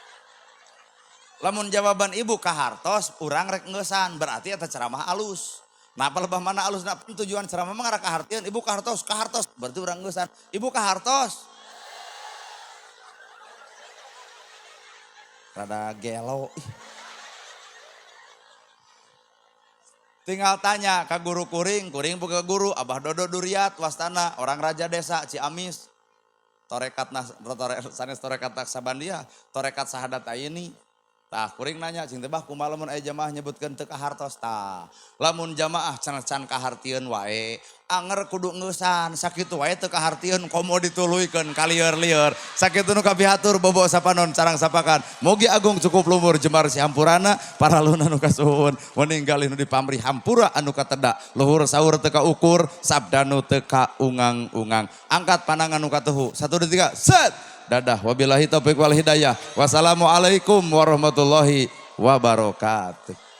Lamun jawaban ibu kahartos, urang rek engeusan, berarti eta ceramah alus. Nah, apa lebah mana alus? Nah, tujuan ceramah mah ngarah kahartieun, ibu kahartos, kahartos, berarti urang engeusan. Ibu kahartos. Rada gelo. Ih. Tinggal tanya ke guru kuring, kuring buka guru, Abah Dodo Duriat, Wastana, orang raja desa Ciamis. Torekat nas, tore, sanes torekat Naksabandia, torekat sahadat aini. Tah kuring nanya cing teh bah kumaha lamun aya jamaah nyebutkeun teu kahartos tah. Lamun jamaah can can kahartieun wae, anger kudu ngeusan sakitu wae teu kahartieun komo dituluykeun kalieur-lieur. Sakitu nu kapihatur bobo sapanon carang sapakan. Mugi agung cukup lumur jembar si hampurana paraluna nu kasuhun meninggal nu dipamrih hampura anu kateda luhur saur teu kaukur sabda nu teu kaungang-ungang. Angkat pandangan nu katuhu. 1 2 3 set. Dadah, wabillahi taufik wal hidayah. Wassalamualaikum warahmatullahi wabarakatuh.